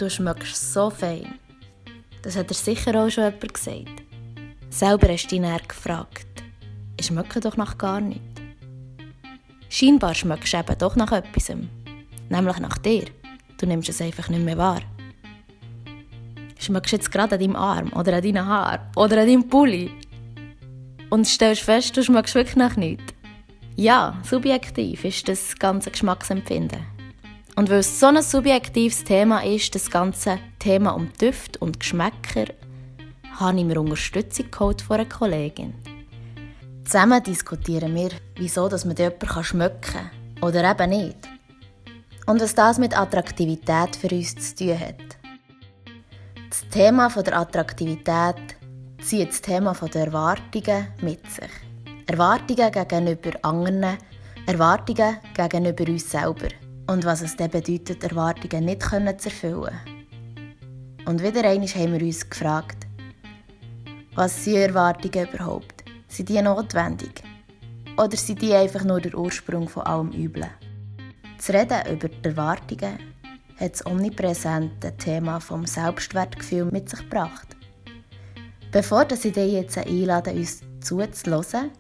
du schmeckst so fein. Das hat dir sicher auch schon jemand gesagt. Selber hast du dich dann gefragt, ich schmecke doch nach gar nichts. Scheinbar schmeckst du eben doch nach etwas, nämlich nach dir. Du nimmst es einfach nicht mehr wahr. Schmeckst du jetzt gerade an deinem Arm oder an deinen Haaren oder an deinem Pulli und stellst fest, du schmeckst wirklich nach nichts. Ja, subjektiv ist das ganze Geschmacksempfinden. Und weil es so ein subjektives Thema ist, das ganze Thema um Düfte und Geschmäcker, habe ich mir Unterstützung geholt von einer Kollegin. Zusammen diskutieren wir, wieso dass man jemanden schmecken kann oder eben nicht. Und was das mit Attraktivität für uns zu tun hat. Das Thema der Attraktivität zieht das Thema der Erwartungen mit sich. Erwartungen gegenüber anderen, Erwartungen gegenüber uns selber. Und was es dann bedeutet, Erwartungen nicht zu erfüllen. Und wieder einmal haben wir uns gefragt, was sind Erwartungen überhaupt? Sind die notwendig? Oder sind die einfach nur der Ursprung von allem Üblen? Das Reden über die Erwartungen hat das omnipräsente Thema vom Selbstwertgefühl mit sich gebracht. Bevor ich dich jetzt einlade, uns zuzuhören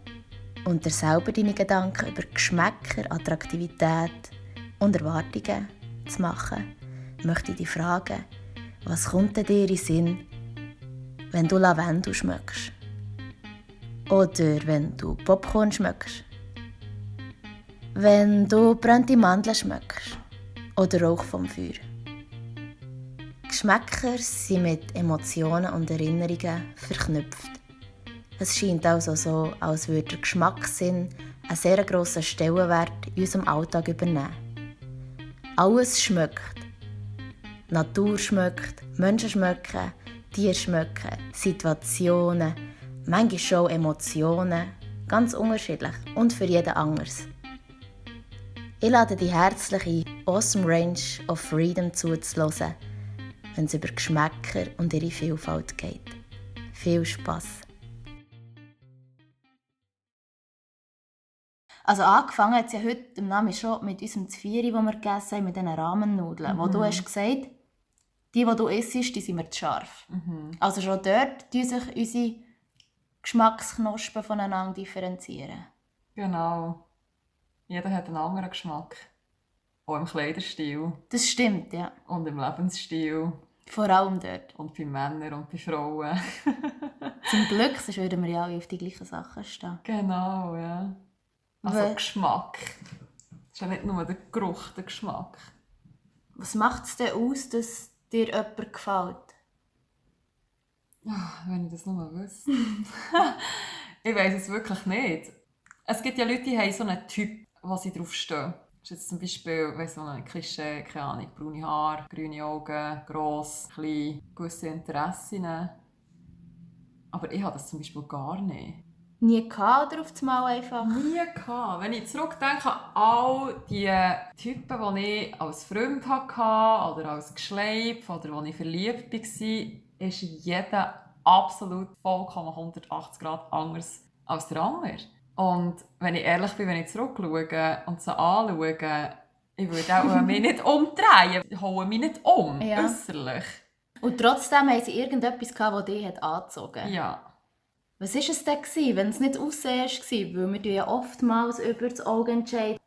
und dir selber deine Gedanken über Geschmäcker, Attraktivität und Erwartungen zu machen, möchte ich dich fragen, was kommt dir in den Sinn, wenn du Lavendel schmeckst? Oder wenn du Popcorn schmeckst? Wenn du brannte Mandeln schmeckst? Oder Rauch vom Feuer? Geschmäcker sind mit Emotionen und Erinnerungen verknüpft. Es scheint also so, als würde der Geschmackssinn einen sehr grossen Stellenwert in unserem Alltag übernehmen. Alles schmeckt. Natur schmeckt, Menschen schmecken, Tiere schmecken, Situationen, manchmal auch Emotionen, ganz unterschiedlich und für jeden anders. Ich lade dich herzlich ein, Awesome Range of Freedom zuzuhören, wenn es über Geschmäcker und ihre Vielfalt geht. Viel Spass! Also angefangen hat es ja heute im Namen schon mit unserem Zvieri, das wir gegessen haben, mit diesen Rahmennudeln, wo du hast gesagt, die du isst, die sind mir zu scharf. Also schon dort differenzieren sich unsere Geschmacksknospen voneinander differenzieren. Genau. Jeder hat einen anderen Geschmack. Auch im Kleiderstil. Das stimmt, ja. Und im Lebensstil. Vor allem dort. Und bei Männern und bei Frauen. Zum Glück, sonst würden wir ja alle auf die gleichen Sachen stehen. Genau, ja. Also Geschmack. Das ist ja nicht nur der Geruch, der Geschmack. Was macht es denn aus, dass dir jemand gefällt? Wenn ich das nur wüsste. Ich weiss es wirklich nicht. Es gibt ja Leute, die haben so einen Typ, wo sie drauf stehen. Das ist jetzt zum Beispiel so ein Klischee, keine Ahnung, braune Haare, grüne Augen, gross, klein, gewisse Interessen. Aber ich habe das zum Beispiel gar nicht. Nie gehabt oder auf das Mal einfach? Nie gehabt. Wenn ich zurückdenke an all die Typen, die ich als Freund hatte oder als Geschleif oder wo ich verliebt war, ist jeder absolut vollkommen 180 Grad anders als der andere. Und wenn ich ehrlich bin, wenn ich zurückschaue und sie anschaue, ich würde auch mich nicht umdrehen, ich hole mich nicht um, äußerlich. Und trotzdem haben sie irgendetwas gehabt, das dich angezogen hat? Ja. Was war es denn, wenn es nicht Aussehen war? Weil wir ja oftmals über das Auge entscheiden.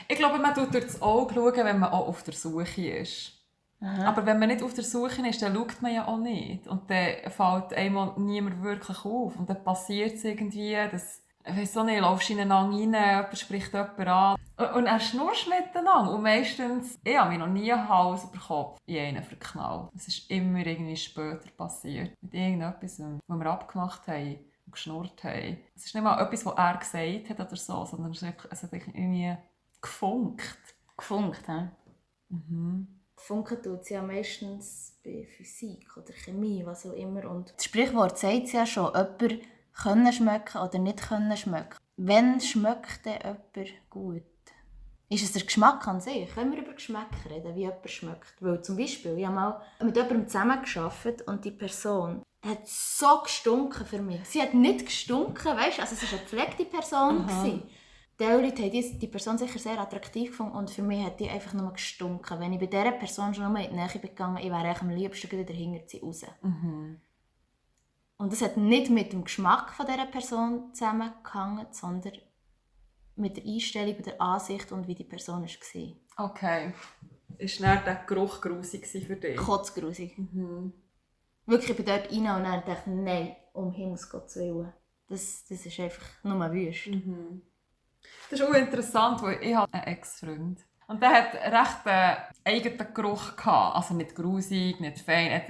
Ich glaube, man schaut durch das Auge, wenn man auch auf der Suche ist. Aha. Aber wenn man nicht auf der Suche ist, dann schaut man ja auch nicht. Und dann fällt einmal niemand wirklich auf. Und dann passiert es irgendwie, dass, ich weiss auch nicht, laufst ineinander rein, jemand spricht jemanden an. Und er schnurst miteinander. Und meistens, ich habe mich noch nie Hals über Kopf in einen verknallt. Es ist immer irgendwie später passiert. Mit irgendetwas, was wir abgemacht haben und geschnurrt haben. Es ist nicht mal etwas, was er gesagt hat oder so, sondern es hat irgendwie gefunkt. Gefunkt, hä? Mhm. Funken tut es ja meistens bei Physik oder Chemie, was auch immer. Und das Sprichwort sagt es ja schon, jemand können schmecken oder nicht können schmecken. Wenn schmeckt denn jemand gut? Ist es der Geschmack an sich? Können wir über Geschmack reden, wie jemand schmeckt? Weil zum Beispiel, ich habe mal mit jemandem zusammengearbeitet und die Person hat so gestunken für mich. Sie hat nicht gestunken, weißt du? Also es war eine gepflegte Person. Die Leute haben die Person sicher sehr attraktiv gefunden und für mich hat die einfach nur gestunken. Wenn ich bei dieser Person schon nur in die Nähe bin gegangen, ich wäre am liebsten wieder hinter sie raus. Mhm. Und das hat nicht mit dem Geschmack von dieser Person zusammengehangen, sondern mit der Einstellung, der Ansicht und wie die Person war. Okay. Ist dann der Geruch grusig für dich? Kotzgrusig. Wirklich, ich bin dort rein und dann dachte ich, nein, um Himmels Gottes Willen. Das ist einfach nur wüst. Das ist auch interessant, weil ich habe einen Ex-Freund. Und der hat recht einen eigenen Geruch gehabt. Also nicht grusig, nicht fein.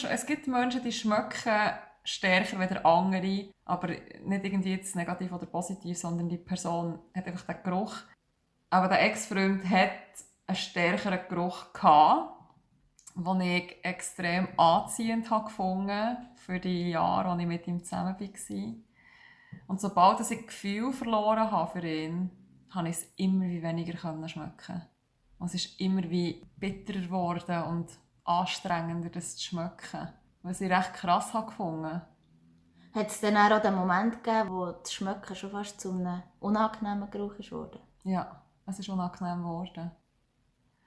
Es gibt Menschen, die schmecken stärker als andere. Aber nicht irgendwie jetzt negativ oder positiv, sondern die Person hat einfach den Geruch. Aber der Ex-Freund hat einen stärkeren Geruch gehabt, den ich extrem anziehend gefunden für die Jahre, als ich mit ihm zusammen war. Und sobald ich das Gefühl verloren habe für ihn, konnte ich es immer wie weniger schmecken. Und es ist immer wie bitterer geworden und anstrengender, das zu schmecken. Was ich recht krass gefunden. Hat es dann auch den Moment gegeben, wo das Schmecken schon fast zu einem unangenehmen Geruch wurde? Ja, es ist unangenehm geworden.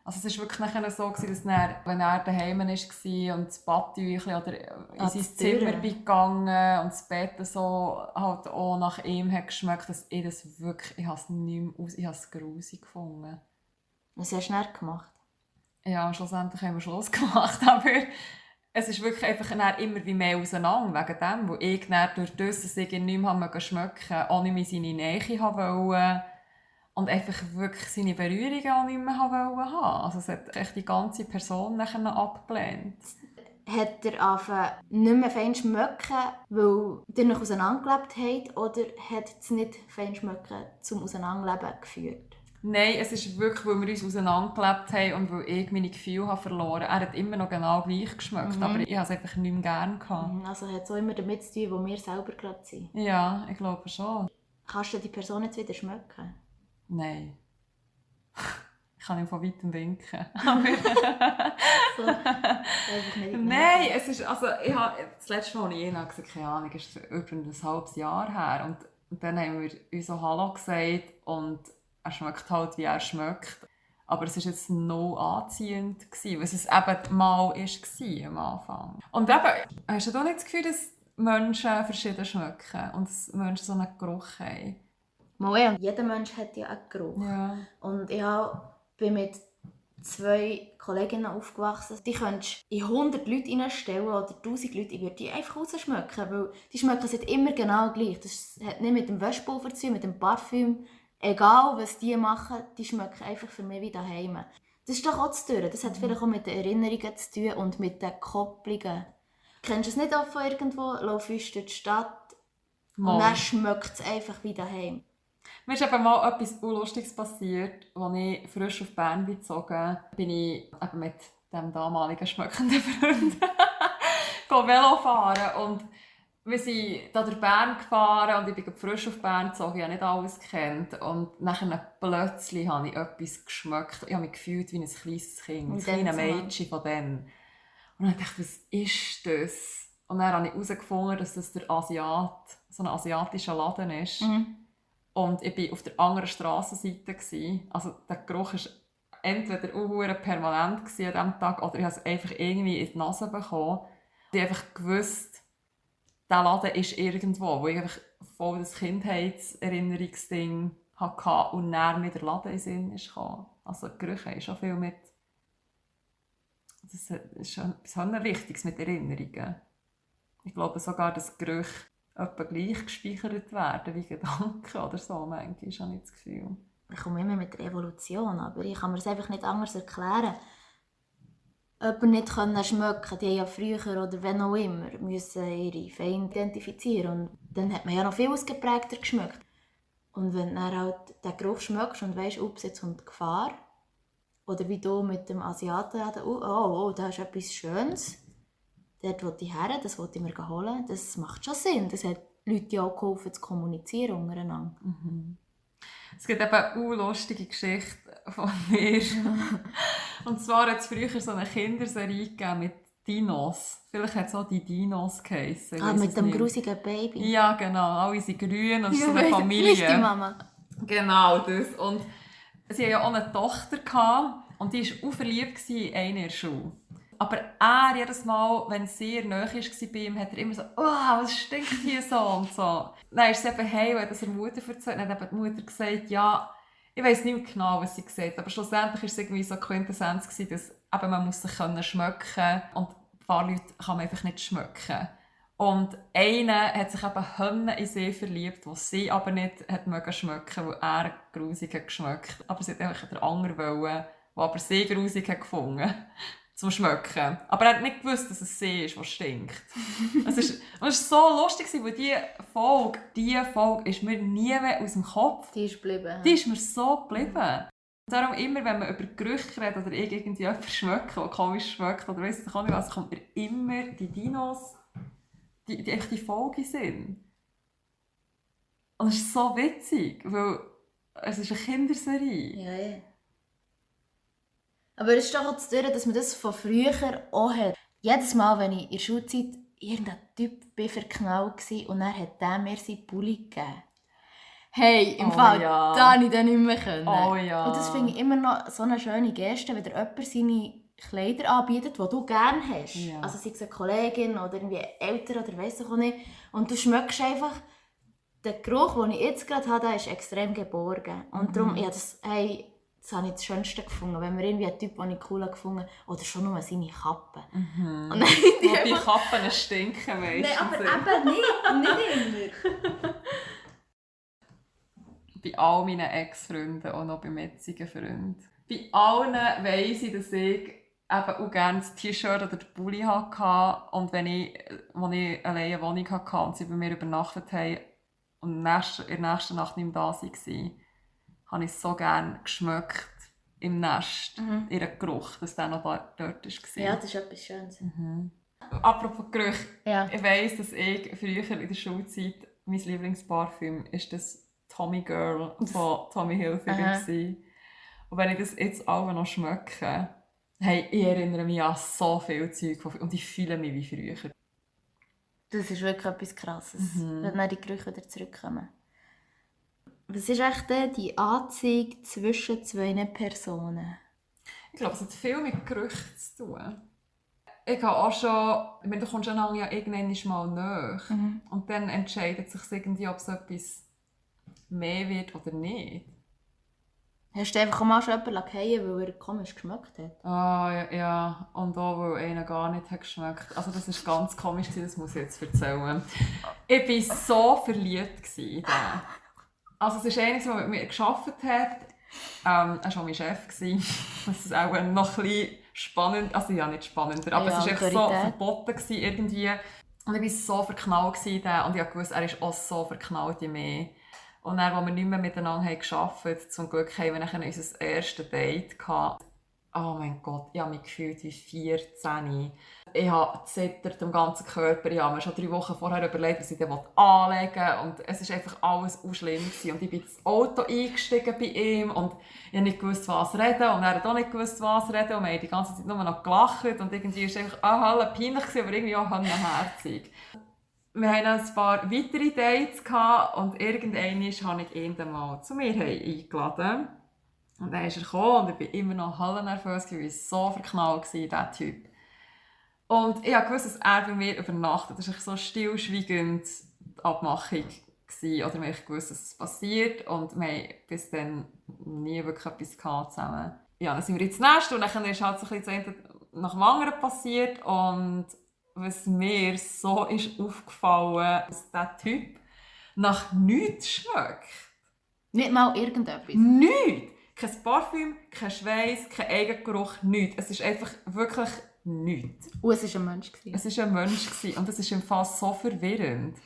Also es war wirklich nachher so, dass er, wenn er daheim war und das Badtüchli oder in sein Zimmer gegangen und das Bett so halt auch nach ihm hat geschmeckt, dass ich das wirklich, ich habe es nicht mehr ich habe es grusig gefunden. Was hast du dann gemacht? Ja, schlussendlich haben wir Schluss gemacht, aber es ist wirklich einfach immer wie mehr auseinander wegen dem, wo ich dann durch das, dass ich ihn nicht mehr schmecken auch nicht mehr seine Nähe wollte. Und einfach wirklich seine Berührungen auch nicht mehr haben. Also es hat echt die ganze Person nachher abgelehnt. Hat er angefangen nicht mehr fein schmecken, weil ihr noch auseinandergelebt habt, oder hat es nicht fein schmecken zum Auseinanderleben geführt? Nein, es ist wirklich, weil wir uns auseinandergelebt haben und weil ich meine Gefühle habe verloren habe. Er hat immer noch genau gleich geschmeckt, aber ich habe es einfach nicht mehr gerne gehabt. Also hat es auch immer damit zu tun, wo wir selber gerade sind? Ja, ich glaube schon. Kannst du die Person jetzt wieder schmecken? Nein. Ich kann ihm von weitem winken. So, Nein, es ist, also ich habe, das letzte Mal, als ich ihn gesagt keine Ahnung, ist über ein halbes Jahr her. Und dann haben wir uns so Hallo gesagt und er schmeckt halt, wie er schmeckt. Aber es war jetzt noch anziehend, weil es eben mal war am Anfang. Und eben, hast du doch nicht das Gefühl, dass Menschen verschieden schmecken und dass Menschen so einen Geruch haben? Mal, und jeder Mensch hat ja einen Geruch. Ja. Und ich bin mit 2 Kolleginnen aufgewachsen. Die könntest du in 100 Leute reinstellen oder 1000 Leute, ich würde die einfach rausschmecken, weil die schmecken sich immer genau gleich. Das hat nicht mit dem Wäschpulver zu tun, mit dem Parfüm. Egal, was die machen, die schmecken einfach für mich wie daheim. Das ist doch auch zu tun. Das hat vielleicht auch mit den Erinnerungen zu tun und mit den Kopplungen. Kennst du es nicht auch von irgendwo? Laufst du durch die Stadt und dann schmeckt es einfach wie daheim. Mir ist eben mal etwas Lustiges passiert, als ich frisch auf Bern gezogen bin ich eben mit dem damaligen schmeckenden Freund Velo fahren. Und wir sind da durch Bern gefahren und ich bin frisch auf Bern gezogen, ich habe nicht alles gekannt. Und nachher plötzlich habe ich etwas geschmeckt. Ich habe mich gefühlt wie ein kleines Kind, ein kleines Mädchen von denen. Und dann dachte ich, was ist das? Und dann habe ich herausgefunden, dass das der Asiat, so ein asiatischer Laden ist. Und ich war auf der anderen Strassenseite. Also der Geruch war entweder auch permanent an diesem Tag oder ich habe es einfach irgendwie in die Nase bekommen. Ich habe einfach gewusst, dieser Laden ist irgendwo, wo ich einfach voll das Kindheitserinnerungsding hatte und dann mit der Laden in den Sinn kam. Also Gerüche ist schon viel mit... Das ist schon etwas Wichtiges mit Erinnerungen. Ich glaube sogar, dass Gerüche etwa gleich gespeichert werden wie Gedanken oder so, manchmal habe ich das Gefühl. Ich komme immer mit der Evolution, aber ich kann mir das einfach nicht anders erklären. Jemanden nicht schmecken, die haben ja früher oder wenn auch immer müssen ihre Feinde identifizieren und dann hat man ja noch viel ausgeprägter geschmeckt. Und wenn du dann halt den Geruch schmeckst und weisst, ups, jetzt kommt Gefahr, oder wie du mit dem Asiaten, oh, da ist etwas Schönes, dort will ich her, das will ich mir holen, das macht schon Sinn. Das hat Leute ja auch geholfen, zu kommunizieren untereinander. Es gibt eben eine lustige Geschichte von mir. Und zwar hat es früher so eine Kinderserie gegeben mit Dinos. Vielleicht hat es auch die Dinos geheissen. Mit dem grusigen Baby. Ja, genau. Alle sind grün und Ja, so eine Familie. Nicht die Mama. Genau das. Und sie hatte ja auch eine Tochter und die war auch verliebt in einen in der Schule. Aber er, jedes Mal, wenn sie in der Nähe war bei ihm, hat er immer so, «Oh, was stinkt hier so?» und so. Dann ist sie eben heim und hat das der Mutter erzählt. Dann hat eben die Mutter gesagt, ja, ich weiss nicht mehr genau, was sie gesagt hat, aber schlussendlich war es irgendwie so eine Quintessenz, dass eben man muss sich schmecken und ein paar Leute kann man einfach nicht schmecken. Und einer hat sich eben in sie verliebt, die sie aber nicht hat schmecken, weil er grusig hat geschmeckt. Aber sie hat einfach den anderen wollen, der aber sie grusig hat gefunden zum Schmecken. Aber er hat nicht gewusst, dass es sie ist, die stinkt. Es war so lustig, weil diese Folge ist mir nie mehr aus dem Kopf. Die ist geblieben. Die ist mir so geblieben. Darum immer, wenn man über Gerüche redet oder irgendjemand schmeckt, der komisch schmeckt oder weiss ich auch nicht was, kommt mir immer die Dinos, die echt die Folge sind. Und es ist so witzig, weil es ist eine Kinderserie. Ja, ja. Aber es ist doch auch zu tun, dass man das von früher auch hat. Jedes Mal, wenn ich in der Schulzeit irgendein Typ verknallt war und dann hat der mir seinen Pulli gegeben. Hey, im Fall, ja. da konnte ich dann nicht mehr können. Oh ja. Und das finde ich immer noch so eine schöne Geste, wenn dir jemand seine Kleider anbietet, die du gerne hast. Ja. Also sei es eine Kollegin oder irgendwie älter oder weiss ich auch nicht. Und du schmeckst einfach, der Geruch, den ich jetzt gerade habe, der ist extrem geborgen. Und darum, ja, das habe ich das Schönste gefunden. Wenn man irgendwie einen Typ, den ich cool gefunden habe, oder schon nur seine Kappe. Mhm. Und dann die Kappen stinken meistens. Nein, aber eben nicht immer. Bei all meinen Ex-Freunden, auch noch beim jetzigen Freund. Bei allen weiss ich, dass ich eben auch gerne das T-Shirt oder den Pulli hatte. Und als ich alleine eine Wohnung hatte und sie bei mir übernachtet haben und in der nächsten Nacht nicht mehr da waren, habe ich es so gerne geschmeckt im Nest, ihren Geruch, dass der noch dort war. Ja, das ist etwas Schönes. Apropos Gerüche, Ja. ich weiss, dass ich früher in der Schulzeit, mein Lieblingsparfüm ist das Tommy Girl von Tommy Hilfiger war. Und wenn ich das jetzt auch noch schmecke, hey, ich erinnere mich an so viel Zeug und ich fühle mich wie früher. Das ist wirklich etwas Krasses, wenn dann die Gerüche wieder zurückkommen. Was ist echt die Anziehung zwischen zwei Personen? Ich glaube, es hat viel mit Gerüchen zu tun. Ich habe auch schon, ich meine, du kommst einander ja irgendwann mal näher. Und dann entscheidet sich irgendwie, ob es etwas mehr wird oder nicht. Hast du einfach mal schon jemanden fallen, weil er komisch geschmeckt hat? Ah, ja. Und auch, weil einer gar nicht hat geschmeckt. Also das war ganz komisch, das muss ich jetzt erzählen. Ich war so verliebt in den. Also es war einer, der mit mir gearbeitet hat. Er war auch mein Chef. Das war auch noch ein bisschen spannend. Also ja, nicht spannender, aber Ja, es war echt so verboten irgendwie. Und ich war so verknallt in den. Und ich wusste, er ist auch so verknallt in mich. Und dann, als wir nicht mehr miteinander gearbeitet haben, zum Glück haben wir dann unser erstes Date gehabt. Oh mein Gott, ich habe mich gefühlt wie 14. Ich habe zittert am ganzen Körper. Ich habe mir schon 3 Wochen vorher überlegt, was ich dann anlegen will. Und es war einfach alles auch schlimm. Und ich bin ins Auto eingestiegen bei ihm und ich habe nicht gewusst, was reden. Und er hat auch nicht gewusst, was reden. Und wir haben die ganze Zeit nur noch gelacht. Und irgendwie war es einfach peinlich, aber irgendwie auch herzig. Wir hatten ein paar weitere Dates und irgendwann habe ich ihn dann mal zu mir eingeladen. Und dann ist er gekommen und ich war immer noch nervös, weil ich so verknallt war, dieser Typ. Und ich wusste, dass er bei mir übernachtet. Das war so stillschweigend die Abmachung. Oder ich wusste, dass es passiert. Und wir haben bis dann nie wirklich etwas zusammen. Ja, dann sind wir ins Nest und dann ist halt so ein bisschen nach dem anderen passiert. Und was mir so ist aufgefallen, dass dieser Typ nach nichts schmeckt. Nicht mal irgendetwas? Nichts! Kein Parfüm, kein Schweiß, kein Eigengeruch, nichts. Es ist einfach wirklich nichts. Und es war ein Mensch. Es war ein Mensch und das ist im Fall so verwirrend.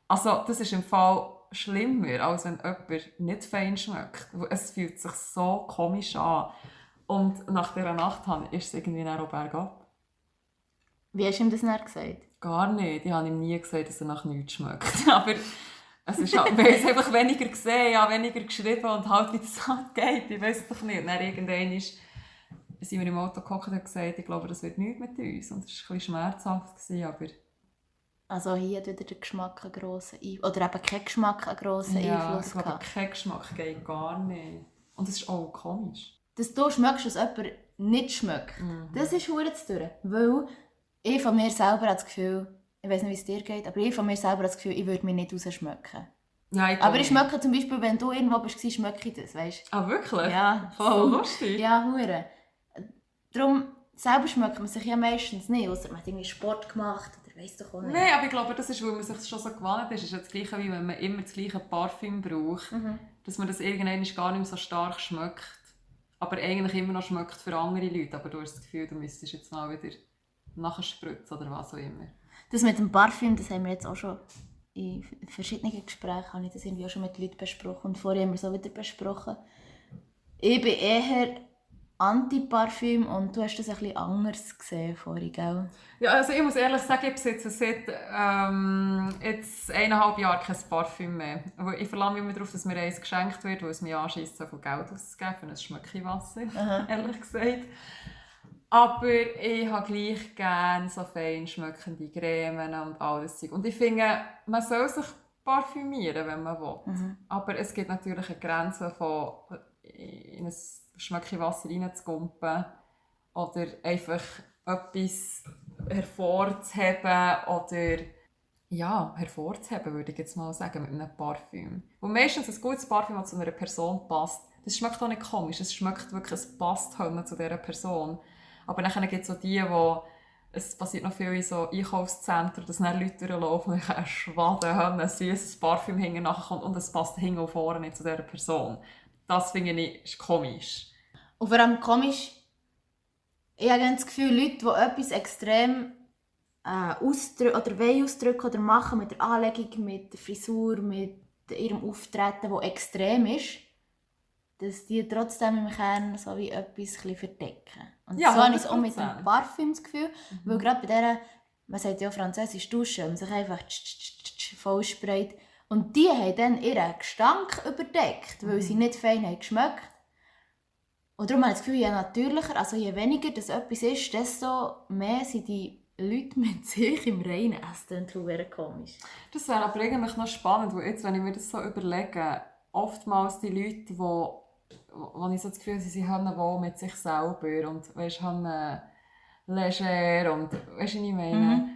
Also, das ist im Fall schlimmer, als wenn jemand nicht fein schmeckt. Es fühlt sich so komisch an. Und nach dieser Nacht ist es irgendwie auch bergab. Wie hast du ihm das dann gesagt? Gar nicht. Ich habe ihm nie gesagt, dass er nach nichts schmeckt. Aber es ist halt, wir haben es einfach weniger gesehen, ja, weniger geschrieben und halt, wie das halt geht. Ich weiß es doch nicht. Dann irgendwann sind wir im Auto gehockt und gesagt, ich glaube, das wird nichts mit uns. Und das war ein bisschen schmerzhaft, aber... Also hier hat wieder der Geschmack einen grossen Einfluss. Oder eben kein Geschmack einen grossen Einfluss ich glaube, gehabt. kein Geschmack geht gar nicht. Und das ist auch komisch. Dass du schmeckst, was jemand nicht schmeckt, das ist verdammt zu tun. Weil ich von mir selber habe das Gefühl, ich weiß nicht, wie es dir geht, aber ich von mir selber habe das Gefühl, ich würde mich nicht rausschmecken. Ja, Aber ich schmecke zum Beispiel, wenn du irgendwo bist, schmecke ich das, weißt du? Ah, wirklich? Ja, So voll. lustig. Ja, hure. Darum, selber schmeckt man sich ja meistens nicht, außer man hat irgendwie Sport gemacht oder weiss doch auch nicht. Nein, aber ich glaube, das ist, weil man sich schon so gewohnt ist. Es ist ja das Gleiche, wie wenn man immer das gleiche Parfüm braucht. Dass man das irgendwann gar nicht mehr so stark schmeckt. Aber eigentlich immer noch schmeckt für andere Leute. Aber du hast das Gefühl, du müsstest jetzt mal wieder nachspritzen oder was auch immer. Das mit dem Parfüm, das haben wir jetzt auch schon in verschiedenen Gesprächen, habe ich das irgendwie auch schon mit Leuten besprochen und vorher haben wir es auch wieder besprochen. Ich bin eher Anti-Parfüm und du hast das ein bisschen anders gesehen vorhin, gell? Ja, also ich muss ehrlich sagen, ich besitze seit jetzt 1,5 Jahren kein Parfüm mehr. Aber ich verlange immer darauf, dass mir eins geschenkt wird, weil es mich anschießt, so viel Geld auszugeben für ein Schmöckiwasser, ehrlich gesagt. Aber ich habe gleich gerne so fein schmeckende Cremen und alles Zeug. Und ich finde, man soll sich parfümieren, wenn man will. Aber es gibt natürlich eine Grenze von in ein Schmöckiwasser reinzugumpen oder einfach etwas hervorzuheben oder ja, hervorzuheben, würde ich jetzt mal sagen, mit einem Parfüm. Und meistens ein gutes Parfüm, das zu einer Person passt, das schmeckt auch nicht komisch, es schmeckt wirklich, es passt halt zu dieser Person. Aber dann gibt es auch die, es passiert noch viel in so Einkaufszentren, dass dann Leute durchlaufen und ein Schwaden haben, ein süßes Parfüm hinten nachkommt und es passt hinten und vorne nicht zu dieser Person. Das finde ich ist komisch. Und vor allem komisch, ich habe das Gefühl, Leute, die etwas extrem ausdrücken oder machen mit der Anlegung, mit der Frisur, mit ihrem Auftreten, das extrem ist, dass die trotzdem im Kern so wie etwas verdecken. Und ja, so habe ich es auch mit dem Parfüm das Gefühl, weil gerade bei dieser, man sagt ja französisch Duschen, man sich einfach voll sprayt. Und die haben dann ihren Gestank überdeckt, weil sie nicht fein haben geschmeckt. Und darum habe ich das Gefühl, je natürlicher, also je weniger das etwas ist, desto mehr sind die Leute mit sich im Reinen. Das klingt komisch. Das wäre aber eigentlich noch spannend, weil jetzt, wenn ich mir das so überlege, oftmals die Leute, wo ich so das Gefühl habe, sie haben wohl mit sich selber und weißt, haben leger und weißt du, was ich meine?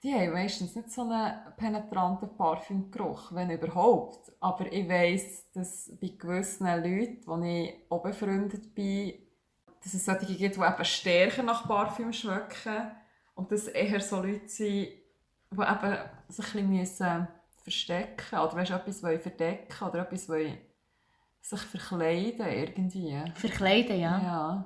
Die haben meistens nicht so einen penetranten Parfümgeruch, wenn überhaupt. Aber ich weiss, dass bei gewissen Leuten, die ich auch befreundet bin, dass es solche gibt, die eben stärker nach Parfüm schmecken. Und dass eher so Leute sind, die eben sich ein bisschen verstecken müssen. Oder weißt, etwas verdecken oder etwas sich verkleiden irgendwie. Verkleiden, ja. Ja.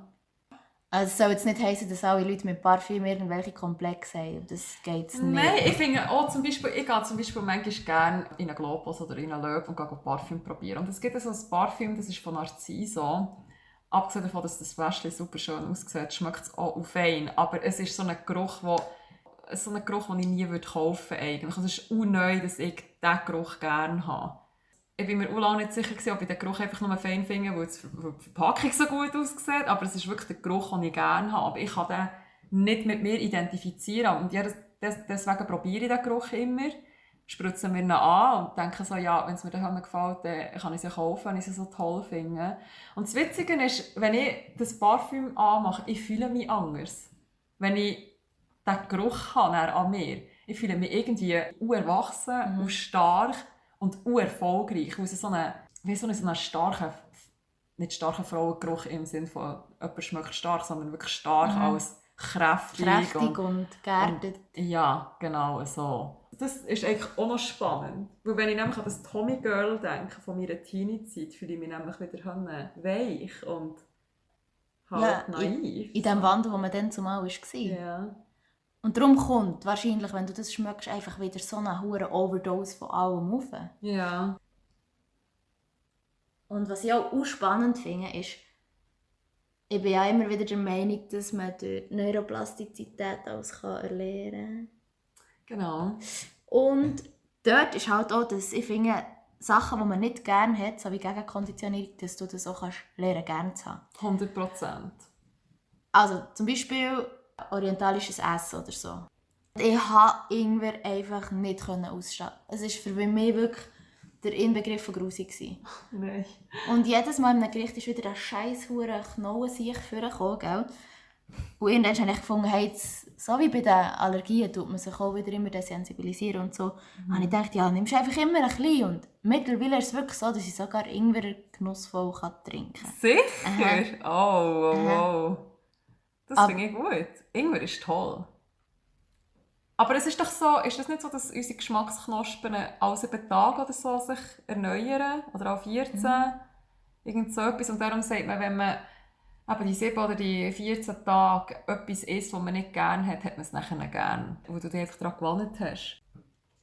Also es soll jetzt nicht heissen, dass alle Leute mit Parfüm irgendwelche Komplexe haben. Das geht nicht. Nein, ich finde auch ich gehe zum Beispiel manchmal gerne in einen Globus oder in einen Löb und gehe Parfüm probieren. Und es gibt so ein Parfüm, das ist von Narciso. Abgesehen davon, dass das Fläschchen super schön aussieht, schmeckt es auch fein. Aber es ist so ein Geruch, den ich nie kaufen würde. Eigentlich. Es ist unneu, dass ich diesen Geruch gerne habe. Ich bin mir auch lange nicht sicher, ob ich den Geruch einfach nur fein finde, weil die Verpackung so gut aussieht. Aber es ist wirklich der Geruch, den ich gerne habe. Aber ich kann den nicht mit mir identifizieren. Und ja, deswegen probiere ich den Geruch immer. Spritze mir ihn an und denke so, ja, wenn es mir dann gefällt, dann kann ich sie kaufen, wenn ich sie so toll finde. Und das Witzige ist, wenn ich das Parfüm anmache, ich fühle mich anders. Wenn ich den Geruch habe an mir, ich fühle mich irgendwie erwachsen und stark und erfolgreich. Weil es so einen starken, nicht starken Frauengeruch im Sinne von jemand schmeckt stark, sondern wirklich stark als kräftig und geerdet. Ja, genau so. Das ist eigentlich auch noch spannend. Weil wenn ich nämlich an das Tommy Girl denke, von meiner Teenie-Zeit, fühle ich mich nämlich wieder weich und halt naiv. In dem Wandel, wo man dann zumal war. Ja. Und darum kommt wahrscheinlich, wenn du das schmeckst, einfach wieder so eine hohe Overdose von allem rauf. Ja. Und was ich auch spannend finde, ist, ich bin ja immer wieder der Meinung, dass man durch Neuroplastizität alles erlernen kann. Genau. Und dort ist halt auch, dass ich finde, Sachen, die man nicht gerne hat, so wie Gegenkonditionierung, dass du das auch lernen gerne zu haben. 100%. Also zum Beispiel orientalisches Essen oder so. Ich konnte Ingwer einfach nicht ausstehen. Es war für mich wirklich der Inbegriff von grusig. Nein. Und jedes Mal in einem Gericht ist wieder ein scheiß hure Knochen sich vorgekommen, gell? Und irgendwann habe ich gefunden, hey, jetzt, so wie bei den Allergien tut man sich auch wieder immer desensibilisieren und so. Habe ich gedacht, ja, nimmst einfach immer ein bisschen. Und mittlerweile ist es wirklich so, dass ich sogar Ingwer genussvoll trinken kann. Sicher? Oh. Das finde ich gut. Ingwer ist toll. Aber es ist doch so, ist es nicht so, dass unsere Geschmacksknospen alle 7 Tage oder so sich erneuern? Oder auch 14? Irgend so etwas. Und darum sagt man, wenn man eben die 7 oder die 14 Tage etwas isst, das man nicht gerne hat, hat man es nachher nicht gerne. Wo du dich einfach daran gewöhnt hast.